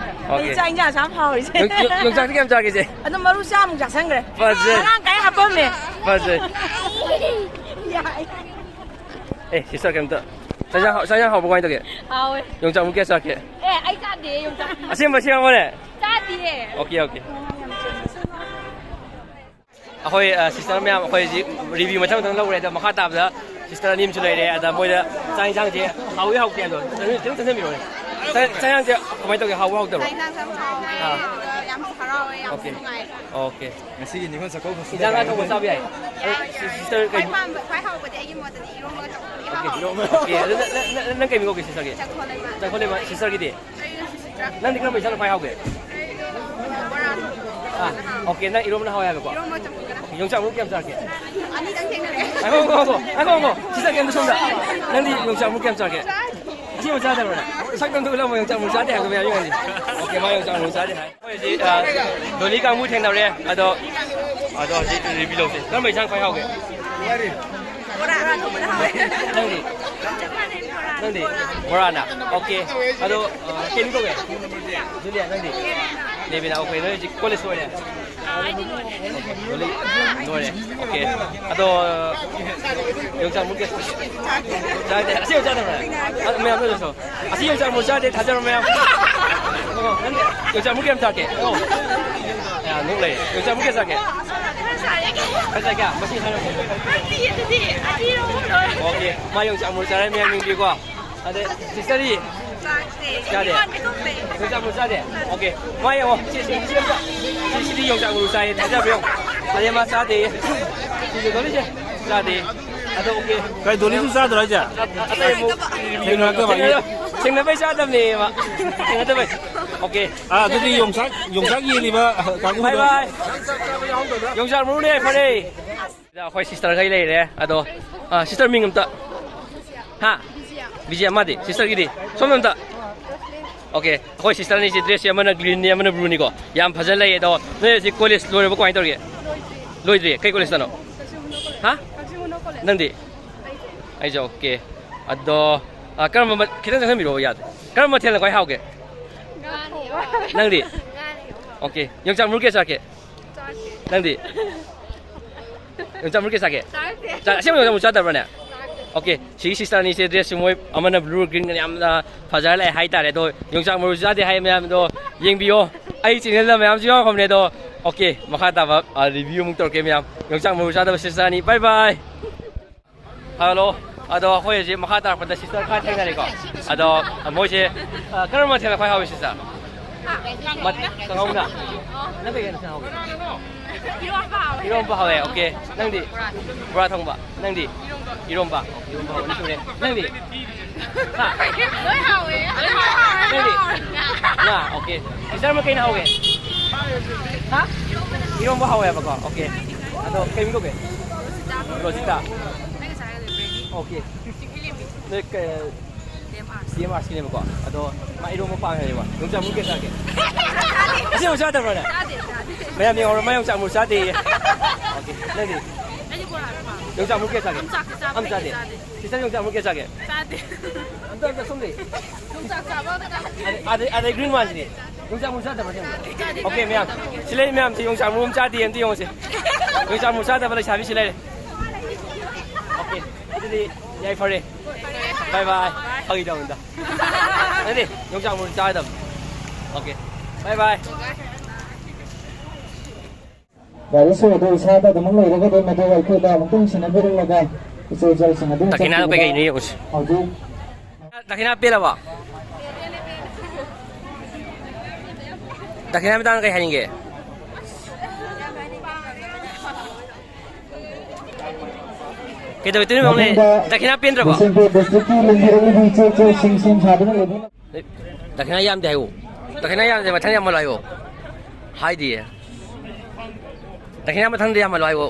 ꯑꯣꯀꯦ꯫ ꯑꯩ ꯆꯥꯛ ꯏꯟꯖꯥꯡ ꯑꯁꯨꯛ ꯌꯥꯝ ꯍꯥꯎꯔꯤꯁꯦ꯫ ꯌꯣꯡ-, ꯌꯣꯡ-, ꯌꯣꯡꯆꯥꯛꯇꯤ ꯀꯌꯥꯝ ꯆꯥꯒꯦ, ꯏꯆꯦ? ꯑꯗꯨꯝ ꯃꯔꯨ ꯆꯥꯃꯨꯛ ꯆꯥꯁꯟꯈ꯭ꯔꯦ꯫ ꯐꯖꯩ꯫ ꯑꯉꯥꯡ ꯀꯩ ꯍꯥꯞꯄꯝꯃꯦ꯫ ꯐꯖꯩ꯫ ꯌꯥꯏ꯫ ꯑꯦ, ꯁꯤꯁꯇꯔ, ꯀꯩꯝꯇ ꯆꯥꯛ ꯏꯟꯖꯥꯡ ꯍꯥꯎ-, ꯆꯥꯛ ꯏꯟꯖꯥꯡ ꯍꯥꯎꯕ꯭ꯔꯣ? ꯀꯃꯥꯏꯅ ꯇꯧꯒꯦ? ꯍꯥꯎꯋꯦ꯫ ꯌꯣꯡꯆꯥꯛ ꯃꯔꯨ ꯀꯌꯥ ꯆꯥꯔꯛꯀꯦ? ꯑꯦ, ꯑꯩ ꯆꯥꯗꯦ ꯌꯣꯡꯆꯥꯛ꯫ ꯑꯁꯦꯡꯕ, ꯑꯁꯦꯡꯕꯅꯦ? ꯆꯥꯗꯤꯌꯦ꯫ Okay, okay. ꯑꯩꯈꯣꯏ ꯁꯤꯁꯇꯔ ꯃꯌꯥꯝ ꯑꯩꯈꯣꯏ ꯍꯧꯖꯤꯛ ꯔꯤꯚ꯭ꯌꯨ ꯃꯊꯪ ꯃꯊꯪ ꯂꯧꯔꯦ꯫ ꯑꯗꯣ ꯃꯈꯥ ꯇꯥꯕꯗ ꯁꯤꯁꯇꯔ ꯑꯅꯤ ꯑꯃꯁꯨ ꯂꯩꯔꯦ꯫ ꯑꯗ ꯃꯣꯏꯗ ꯆꯥꯛ ꯌꯦꯟꯁꯥꯡꯁꯦ ꯍꯥꯎꯏ ꯍꯥꯎꯇꯦ ꯑꯗꯣ ꯈꯤꯇꯪ ꯈꯤꯇꯪ ꯆꯪꯁꯤꯟꯕꯤꯔꯣꯅꯦ꯫ ꯆꯥꯛ ꯆꯥꯛ ꯌꯦꯟꯁꯥꯡꯁꯦ ꯀꯃꯥꯏꯅ ꯇꯧꯒꯦ? ꯍꯥꯎꯕ꯭ꯔꯥ ꯍꯥꯎꯇꯕ꯭ꯔꯥ? ꯆꯥꯛ ꯌꯦꯟꯁꯥꯡꯁꯨ ꯌꯥꯝ ꯍꯥꯎꯋꯦ, ꯑꯥ꯫ ꯑꯗꯨꯒ ꯌꯥꯝꯁꯨ ꯍꯔꯥꯎꯋꯦ, ꯌꯥꯝꯁꯨ ꯑꯣꯀꯦ꯫ ꯅꯨꯡꯉꯥꯏ꯫ ꯑꯣꯀꯦ꯫ ꯉꯁꯤꯒꯤ ꯅꯤꯉꯣꯜ ꯆꯥꯛꯀꯧꯕꯁꯤꯗ ꯏꯟꯖꯥꯡ ꯉꯥ ꯊꯣꯡꯕ ꯆꯥꯕ ꯌꯥꯏ꯫ ꯌꯥꯏ, ꯌꯥꯏ꯫ ꯁꯤꯁꯇꯔ ꯈ꯭ꯋꯥꯏ ꯀꯩ- ꯄꯥꯝꯕ, ꯈ꯭ꯋꯥꯏ ꯍꯥꯎꯕꯗꯤ ꯑꯩꯒꯤ ꯃꯣꯠꯇꯗꯤ ꯏꯔꯣꯝꯕꯒ ꯆꯝꯐꯨꯠꯅ ꯏꯍꯥꯎ ꯍꯥꯎꯋꯦ꯫ ꯏꯔꯣꯝꯕ꯫ ꯑꯣꯀꯦ꯫ ꯑꯗꯨ ꯅꯪ, ꯅꯪ, ꯅꯪ ꯀꯩ ꯃꯤꯡ ꯀꯧꯒꯦ ꯁꯤꯁꯇꯔꯒꯤ? ꯆꯪꯈꯣꯂꯩꯃ꯫ ꯆꯪꯈꯣꯂꯩꯃ꯫ ꯁꯤꯁꯇꯔꯒꯤꯗꯤ? ꯑꯩꯅ ꯁꯤꯁꯇꯔ꯫ ꯅꯪꯗꯤ ꯀꯔꯝꯕ ꯏꯟꯁꯥꯡꯅ ꯈ꯭ꯋꯥꯏ ꯍꯥꯎꯒꯦ? ꯑꯩꯗꯣ ꯕꯣꯔꯥ ꯊꯣꯡꯕ꯫ ꯑꯥ, ꯑꯣꯀꯦ, ꯅꯪ ꯏꯔꯣꯝꯕꯅ ꯍꯥꯎꯋꯦ ꯍꯥꯏꯕꯀꯣ? ꯏꯔꯣꯝꯕ ꯆꯝꯐꯨꯠꯀꯅ꯫ ꯌꯣꯡꯆꯥꯛ ꯃꯔꯨ ꯀꯌꯥꯝ ꯆꯥꯔꯛꯀꯦ? ꯑꯅꯤꯗꯪ ꯊꯦꯡꯅꯔꯦ꯫ ꯉꯥꯏꯈꯣ, ꯉꯥꯏꯈꯣ, ꯉꯥꯏꯈꯣ, ꯉꯥꯏꯈꯣ, ꯉꯥꯏꯈꯣ꯫ ꯁꯤꯁꯇꯔ ꯀꯩꯝꯇ ꯁꯣꯝꯗ꯫ ꯅꯪꯗꯤ ꯌꯣꯡꯆꯥꯛ ꯃꯔꯨ ꯀꯌꯥꯝ ꯆꯥꯔꯛꯀꯦ? ꯆꯥꯗꯦ꯫ ꯑꯁꯦꯡꯕ ꯆꯥꯗꯕ꯭ꯔꯣ ꯅꯪ? ꯁꯛꯇꯣ ꯑꯝꯇ ꯎꯠꯂꯝꯃꯣ, ꯌꯣꯡꯆꯥꯛ ꯃꯔꯨ ꯆꯥꯗꯦ ꯍꯥꯏꯕꯗꯣ ꯃꯌꯥꯝ ꯌꯦꯡꯍꯟꯁꯦ꯫ ꯑꯣꯀꯦ, ꯃꯥ ꯌꯣꯡꯆꯥꯛ ꯃꯔꯨ ꯆꯥꯗꯦ ꯍꯥꯏ꯫ ꯑꯩꯈꯣꯏ ꯍꯧꯖꯤꯛ, ꯑ, ꯗꯣꯂꯤ ꯀꯥꯡꯕꯨ ꯊꯦꯡꯅꯔꯦ꯫ ꯑꯗꯣ, ꯑꯗꯣ ꯍꯧꯖꯤꯛ ꯔꯤꯚꯤꯌꯨ ꯂꯧꯁꯦ꯫ ꯀꯔꯝꯕ ꯏꯟꯁꯥꯡ ꯈ꯭ꯋꯥꯏ ꯍꯥꯎꯒꯦ? ꯕꯣꯔꯥ ꯊꯣꯡꯕꯅ ꯍꯥꯎꯋꯦ꯫ ꯅꯪꯗꯤ? ꯅꯪꯗꯤ? ꯕꯣꯔꯥꯅ? ꯑꯣꯀꯦ꯫ ꯑꯗꯣ, ꯑ, ꯀꯩ ꯃꯤꯡ ꯀꯧꯒꯦ? ꯖꯨꯂꯤꯌꯥ, ꯅꯪꯗꯤ? ꯂꯦꯕꯤꯅꯥ, ꯑꯣꯀꯦ꯫ ꯅꯣꯏ ꯍꯧꯖꯤꯛ ꯀꯣꯂꯦꯖ ꯂꯣꯏꯔꯦ? ꯂꯣꯏꯔꯦ? ꯂꯣꯏꯔꯦ꯫ ꯑꯣꯀꯦ꯫ ꯑꯗꯣ, ꯌꯣꯡꯆꯥꯛ ꯃꯔꯨ ꯀꯌꯥ ꯆꯥꯗꯦ? ꯑꯁꯦꯡꯕ ꯆꯥꯗꯕ꯭ꯔꯥ? ꯑ, ꯃꯌꯥꯝ ꯂꯣꯏ ꯂꯣꯏꯁꯣ꯫ ꯑꯁꯤ ꯌꯣꯡꯆꯥꯛ ꯃꯔꯨ ꯆꯥꯗꯦ, ꯊꯥꯖꯔꯣ ꯃꯌꯥꯝ꯫ ꯑꯣ, ꯅꯪ ꯌꯣꯡꯆꯥꯛ ꯃꯔꯨ ꯀꯌꯥꯝ ꯆꯥꯒꯦ? ꯑꯣ꯫ ꯌꯥ, ꯅꯣꯛ ꯂꯩ꯫ ꯌꯣꯡꯆꯥꯛ ꯃꯔꯨ ꯀꯌꯥ ꯆꯥꯒꯦ? ꯈꯔ ꯆꯥꯏ ꯀꯌꯥ? ꯃꯁꯤꯡ ꯍꯥꯏꯔꯣ꯫ ꯑꯣꯀꯦ꯫ ꯃꯥ ꯌꯣꯡꯆꯥꯛ ꯃꯔꯨ ꯆꯥꯔꯦ, ꯃꯌꯥꯝ ꯌꯦꯡꯕꯤꯌꯨꯀꯣ꯫ ꯑꯗꯩ ꯁꯤꯁꯇꯔꯗꯤ? ꯆꯥꯗꯦ꯫ ꯆꯥꯗꯦ? ꯏꯔꯣꯟꯕ ꯊꯣꯡꯕꯩ꯫ ꯌꯣꯡꯆꯥꯛ ꯃꯔꯨ ꯆꯥꯗꯦ? ꯑꯣꯀꯦ꯫ ꯃꯥ ꯌꯦꯡꯉꯣ꯫ ꯁꯤ, ꯁꯤ, ꯁꯤ, ꯁꯤ, ꯁꯤꯗꯤ ꯌꯣꯡꯆꯥꯛ ꯃꯔꯨ ꯆꯥꯏꯌꯦ꯫ ꯊꯥꯖꯕ꯭ꯔꯥ ꯌꯦꯡꯉꯣ꯫ ꯑꯗꯩ ꯃꯥ ꯆꯥꯗꯦ꯫ ꯁꯤꯁꯦ ꯗꯣꯂꯤꯁꯦ ꯆꯥꯗꯦ꯫ ꯑꯗꯣ ꯑꯣꯀꯦ꯫ ꯀꯩ ꯗꯣꯂꯤꯁꯨ ꯆꯥꯗ꯭ꯔꯣ ꯍꯥꯏꯁꯦ? ꯑ-, ꯑ-, ꯑꯇꯩ ꯑꯃꯨꯛ ꯊꯦꯡꯅꯔꯛꯇꯕꯒꯤ꯫ ꯊꯦꯡꯅ-, ꯊꯦꯡꯅꯕꯩ ꯆꯥꯗꯕꯅꯦ ꯃꯥ꯫ ꯊꯦꯡꯅꯗꯕꯩ꯫ ꯑꯣꯀꯦ꯫ ꯑꯥ, ꯑꯗꯨꯗꯤ ꯌꯣꯡꯆꯥꯛ, ꯌꯣꯡꯆꯥꯛ ꯌꯦꯜꯂꯤꯕ ꯀꯥꯡꯕꯨꯗꯣ꯫ ꯕꯥꯏ ꯕꯥꯏ꯫ ꯌꯣꯡꯆꯥꯛ ꯃꯔꯨꯅꯦ, ꯐꯔꯦ꯫ ꯁꯤꯗ ꯑꯩꯈꯣꯏ ꯁꯤꯁꯇꯔꯈꯩ ꯂꯩꯔꯦ꯫ ꯑꯗꯣ, ꯑ, ꯁꯤꯁꯇꯔ ꯃꯤꯡ ꯑꯝꯇ꯫ ꯍꯥ? ꯕꯤꯖꯤꯌꯥ꯫ ꯕꯤꯖꯤꯌꯥ, ꯃꯥꯗꯤ? ꯁꯤꯁꯇꯔꯒꯤꯗꯤ? ꯁꯣꯝꯗ ꯑꯝꯇ꯫ ꯑꯣꯀꯦ꯫ ꯑꯩꯈꯣꯏ ꯁꯤꯁꯇꯔ ꯑꯅꯤꯁꯦ ꯗ꯭ꯔꯦꯁꯁꯦ ꯑꯃꯅ ꯒ꯭ꯔꯤꯟꯅꯤ, ꯑꯃꯅ ꯕ꯭ꯂꯨꯅꯤꯀꯣ꯫ ꯌꯥꯝ ꯐꯖꯅ ꯂꯩꯌꯦ꯫ ꯑꯗꯣ ꯅꯣꯏ ꯍꯧꯖꯤꯛ ꯀꯣꯂꯦꯖ ꯂꯣꯏꯔꯕ ꯀꯃꯥꯏꯅ ꯇꯧꯔꯤꯒꯦ? ꯂꯣꯏꯗ꯭ꯔꯤ? ꯀꯩ ꯀꯣꯂꯦꯖꯇꯅꯣ? ꯍꯥ? ꯅꯪꯗꯤ? ꯑꯩꯁꯨ ꯑꯣꯀꯦ꯫ ꯑꯗꯣ, ꯑ, ꯀꯔꯝꯕ ꯃ-, ꯈꯤꯇꯪ ꯆꯪꯁꯤꯟꯕꯤꯔꯛꯑꯣ, ꯌꯥꯗ꯭ꯔꯦ꯫ ꯀꯔꯝꯕ ꯃꯊꯦꯜꯅ ꯈ꯭ꯋꯥꯏ ꯍꯥꯎꯒꯦ? ꯅꯪꯗꯤ? ꯑꯣꯀꯦ꯫ ꯌꯣꯡꯆꯥꯛ ꯃꯔꯨ ꯀꯌꯥ ꯆꯥꯔꯛꯀꯦ? ꯅꯪꯗꯤ? ꯌꯣꯡꯆꯥꯛ ꯃꯔꯨ ꯀꯌꯥ ꯆꯥꯒꯦ? ꯆꯥꯔꯛꯇꯦ꯫ ꯆꯥ-, ꯑꯁꯦꯡꯕ ꯌꯣꯡꯆꯥꯛ ꯃꯔꯨ ꯆꯥꯗꯕ꯭ꯔꯥꯅꯦ? ꯆꯥꯔꯛꯇꯦ꯫ ꯑꯣꯀꯦ, ꯁꯤꯒꯤ ꯁꯤꯁꯇꯔ ꯑꯅꯤꯁꯦ ꯗ꯭ꯔꯦꯁꯁꯨ ꯃꯣꯏ ꯑꯃꯅ ꯕ꯭ꯂꯨ ꯒ꯭ꯔꯤꯟ ꯌꯥꯝꯅ ꯐꯖꯔ ꯂꯥꯛꯑꯦ ꯍꯥꯏꯇꯥꯔꯦ꯫ ꯑꯗꯣ ꯌꯣꯡꯆꯥꯛ ꯃꯔꯨ ꯆꯥꯗꯦ ꯍꯥꯏ ꯃꯌꯥꯝꯗꯣ ꯌꯦꯡꯕꯤꯌꯣ꯫ ꯑꯩ ꯆꯦꯅꯦꯜꯗ ꯃꯌꯥꯝꯁꯨ ꯌꯥꯎꯈ꯭ꯔꯕꯅꯦ꯫ ꯑꯗꯣ ꯑꯣꯀꯦ, ꯃꯈꯥ ꯇꯥꯕ ꯔꯤꯚꯤꯌꯨ ꯑꯃꯨꯛ ꯇꯧꯔꯛꯀꯦ ꯃꯌꯥꯝ꯫ ꯌꯣꯡꯆꯥꯛ ꯃꯔꯨ ꯆꯥꯗꯕ ꯁꯤꯁꯇꯔꯅꯤ꯫ ꯕꯥꯏ ꯕꯥꯏ꯫ ꯍꯜꯂꯣ꯫ ꯑꯗꯣ ꯑꯩꯈꯣꯏ ꯍꯧꯖꯤꯛ ꯃꯈꯥ ꯇꯥꯔꯛꯄꯗ ꯁꯤꯁꯇꯔ ꯈꯔ ꯊꯦꯡꯅꯔꯦꯀꯣ꯫ ꯑꯗꯣ ꯃꯣꯏꯁꯦ, ꯑ, ꯀꯔꯝꯕ ꯃꯊꯦꯜꯅ ꯈ꯭ꯋꯥꯏ ꯍꯥꯎꯏ ꯁꯤꯁꯇꯔ? ꯃꯠ-, ꯀꯥꯡꯍꯧꯅ? ꯅꯪ ꯀꯩ ꯀꯩꯅ ꯍꯥꯎꯒꯦ? ꯏꯔꯣꯝꯕ ꯍꯥꯎꯋꯦ꯫ ꯏꯔꯣꯝꯕ ꯍꯥꯎꯋꯦ, ꯑꯣꯀꯦ꯫ ꯅꯪꯗꯤ? ꯕꯣꯔꯥ ꯊꯣꯡꯕ꯫ ꯅꯪꯗꯤ? ꯏꯔꯣꯝꯕ꯫ ꯏꯔꯣꯝꯕ ꯍꯥꯎꯕꯅ ꯁꯨꯔꯦ꯫ ꯅꯪꯗꯤ? ꯍꯥ? ꯂꯣꯏ ꯍꯥꯎꯋꯦ꯫ ꯅꯪꯗꯤ? ꯉꯥ꯫ ꯉꯥ, ꯑꯣꯀꯦ꯫ ꯁꯤꯁꯇꯔ ꯑꯃ ꯀꯩꯅ ꯍꯥꯎꯒꯦ? ꯍꯥ? ꯏꯔꯣꯝꯕ ꯍꯥꯎꯋꯦꯕꯀꯣ, ꯑꯣꯀꯦ꯫ ꯑꯗꯣ ꯀꯩ ꯃꯤꯡ ꯀꯧꯒꯦ? ꯔꯣꯖꯤꯇꯥ꯫ ꯑꯣꯀꯦ꯫ ꯅꯣꯏ ꯀꯩ, ꯗꯤ ꯑꯦꯝ ꯑꯥꯔꯁꯀꯤꯅꯦꯕꯀꯣ꯫ ꯑꯗꯣ ꯃꯥ ꯏꯔꯣꯝꯕ ꯄꯥꯝꯃꯦ ꯍꯥꯏꯕ꯫ ꯌꯣꯡꯆꯥꯛ ꯃꯔꯨ ꯀꯌꯥ ꯆꯥꯒꯦ? ꯑꯁꯦꯡꯕ ꯆꯥꯗꯕ꯭ꯔꯣ ꯅꯪ? ꯆꯥꯗꯦ, ꯆꯥꯗꯦ꯫ ꯃꯌꯥꯝ ꯌꯦꯡꯍꯧꯔꯣ, ꯃꯥ ꯌꯣꯡꯆꯥꯛ ꯃꯔꯨ ꯆꯥꯗꯦꯌꯦ꯫ ꯑꯣꯀꯦ, ꯅꯪꯗꯤ? ꯑꯩꯗꯤ ꯕꯣꯔꯥ ꯄꯥꯝꯃꯦ꯫ ꯌꯣꯡꯆꯥꯛ ꯃꯔꯨ ꯀꯌꯥ ꯆꯥꯒꯦ? ꯌꯣꯡꯆꯥꯛꯁꯦ ꯆꯥꯕ ꯑꯝ ꯍꯩꯇꯦ, ꯆꯥꯗꯦ꯫ ꯆꯥꯗꯦ꯫ ꯁꯤꯁꯇꯔ ꯌꯣꯡꯆꯥꯛ ꯃꯔꯨ ꯀꯌꯥ ꯆꯥꯒꯦ? ꯆꯥꯗꯦ꯫ ꯑꯝꯇ, ꯑꯝꯇ ꯁꯣꯝꯗ꯫ ꯌꯣꯡꯆꯥꯛ ꯆꯥꯕ ꯑꯝꯇ ꯆꯥꯗꯦ꯫ ꯑꯗꯩ, ꯑꯗꯩ, ꯑꯗꯩ green oneꯁꯤꯗꯤ? ꯌꯣꯡꯆꯥꯛ ꯃꯔꯨ ꯆꯥꯗꯕ꯭ꯔꯥ ꯁꯦꯡꯅ? ꯆꯥꯗꯦ, ꯑꯣꯀꯦ, ꯃꯌꯥꯝ꯫ ꯆꯥꯗꯦ꯫ ꯁꯤ ꯂꯩ ꯃꯌꯥꯝꯁꯦ ꯌꯣꯡꯆꯥꯛ ꯃꯔꯨ ꯑꯃ ꯆꯥꯗꯦ, ꯑꯝꯇ ꯌꯦꯡꯉꯨꯁꯦ꯫ ꯌꯣꯡꯆꯥꯛ ꯃꯔꯨ ꯆꯥꯗꯕ ꯂꯩꯁꯥꯕꯤ ꯁꯤ ꯂꯩꯔꯦ꯫ ꯑꯣꯀꯦ, ꯑꯗꯨꯗꯤ ꯌꯥꯏꯐꯔꯦ꯫ ꯕꯥꯏ ꯕꯥꯏ꯫ ꯐꯥꯒꯤ ꯇꯧꯕꯅꯤꯗ꯫ ꯅꯠꯇꯦ, ꯌꯣꯡꯆꯥꯛ ꯃꯔꯨ ꯆꯥꯗꯕ꯫ ꯑꯣꯀꯦ꯫ ꯕꯥꯏ ꯕꯥꯏ꯫ ꯒꯥꯔꯤꯁꯨ ꯑꯗꯨ ꯏꯁꯥꯗ ꯑꯗꯨꯃꯛ ꯂꯩꯔꯒꯗꯤ ꯃꯗꯨ ꯑꯩꯈꯣꯏꯗ ꯑꯃꯨꯛꯇꯪ ꯁꯤꯟꯅꯕꯤꯔꯝꯂꯒ ꯏꯆꯦ ꯏꯆꯜꯁꯤꯡ ꯑꯗꯨ ꯗꯈꯤꯅꯥꯗꯣ ꯆꯠꯈꯤꯕꯗ ꯀꯩꯀꯩꯅꯣ ꯌꯦꯡꯉꯨꯁꯤ꯫ ꯍꯧꯖꯤꯛ ꯗꯈꯤꯅꯥ ꯄꯦꯜꯂꯕꯣ? ꯗꯈꯤꯅꯥ ꯃꯇꯥꯡꯗ ꯀꯩ ꯍꯥꯏꯅꯤꯡꯒꯦ? ꯀꯩꯗꯧꯔꯤ ꯇꯨꯃꯤꯟ ꯂꯩ? ꯃꯊꯪꯗ ꯗꯈꯤꯅꯥ ꯄꯦꯟꯗ꯭ꯔꯕꯣ? ꯕꯤꯁꯦꯝꯄꯨꯔ districtꯀꯤ ꯂꯤꯡꯕꯤꯔꯛꯂꯤꯕ ꯏꯆꯦ ꯏꯆꯦꯁꯤꯡ ꯁꯦꯝ ꯁꯥꯗꯨꯅ ꯂꯩꯕꯤꯅ ꯗꯈꯤꯅꯥ ꯌꯥꯝꯗꯦ ꯍꯥꯏꯌꯨ꯫ ꯗꯈꯤꯅꯥ ꯌꯥꯝꯗꯦ, ꯃꯊꯪ ꯌꯥꯝꯍꯜꯂꯣ ꯍꯥꯏꯌꯨ꯫ ꯍꯥꯏꯗꯤꯌꯦ꯫ ꯗꯈꯤꯅꯥ ꯃꯊꯪꯗ ꯌꯥꯝꯍꯜꯂꯣ ꯍꯥꯏꯌꯨ꯫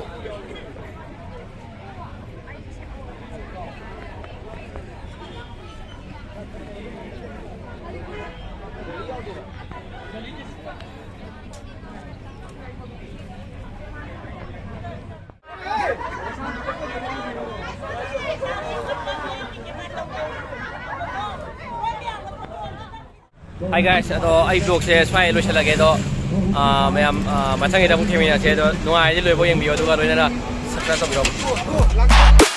Hi guys, ꯑꯗꯣ ꯑꯩ vlogꯁꯦ ꯁ꯭ꯋꯥꯏ ꯂꯣꯏꯁꯤꯜꯂꯒꯦ꯫ ꯑꯗꯣ, ꯑꯥ, ꯃꯌꯥꯝ, ꯑꯥ, ꯃꯊꯪꯒꯤꯗ ꯑꯃꯨꯛ ꯊꯦꯡꯃꯤꯟꯅꯁꯦ꯫ ꯑꯗꯣ ꯅꯨꯡꯉꯥꯏꯔꯗꯤ ꯂꯣꯏꯕꯧ ꯌꯦꯡꯕꯤꯌꯣ, ꯑꯗꯨꯒ ꯂꯣꯏꯅꯅ subscribe ꯇꯧꯕꯤꯔꯣ꯫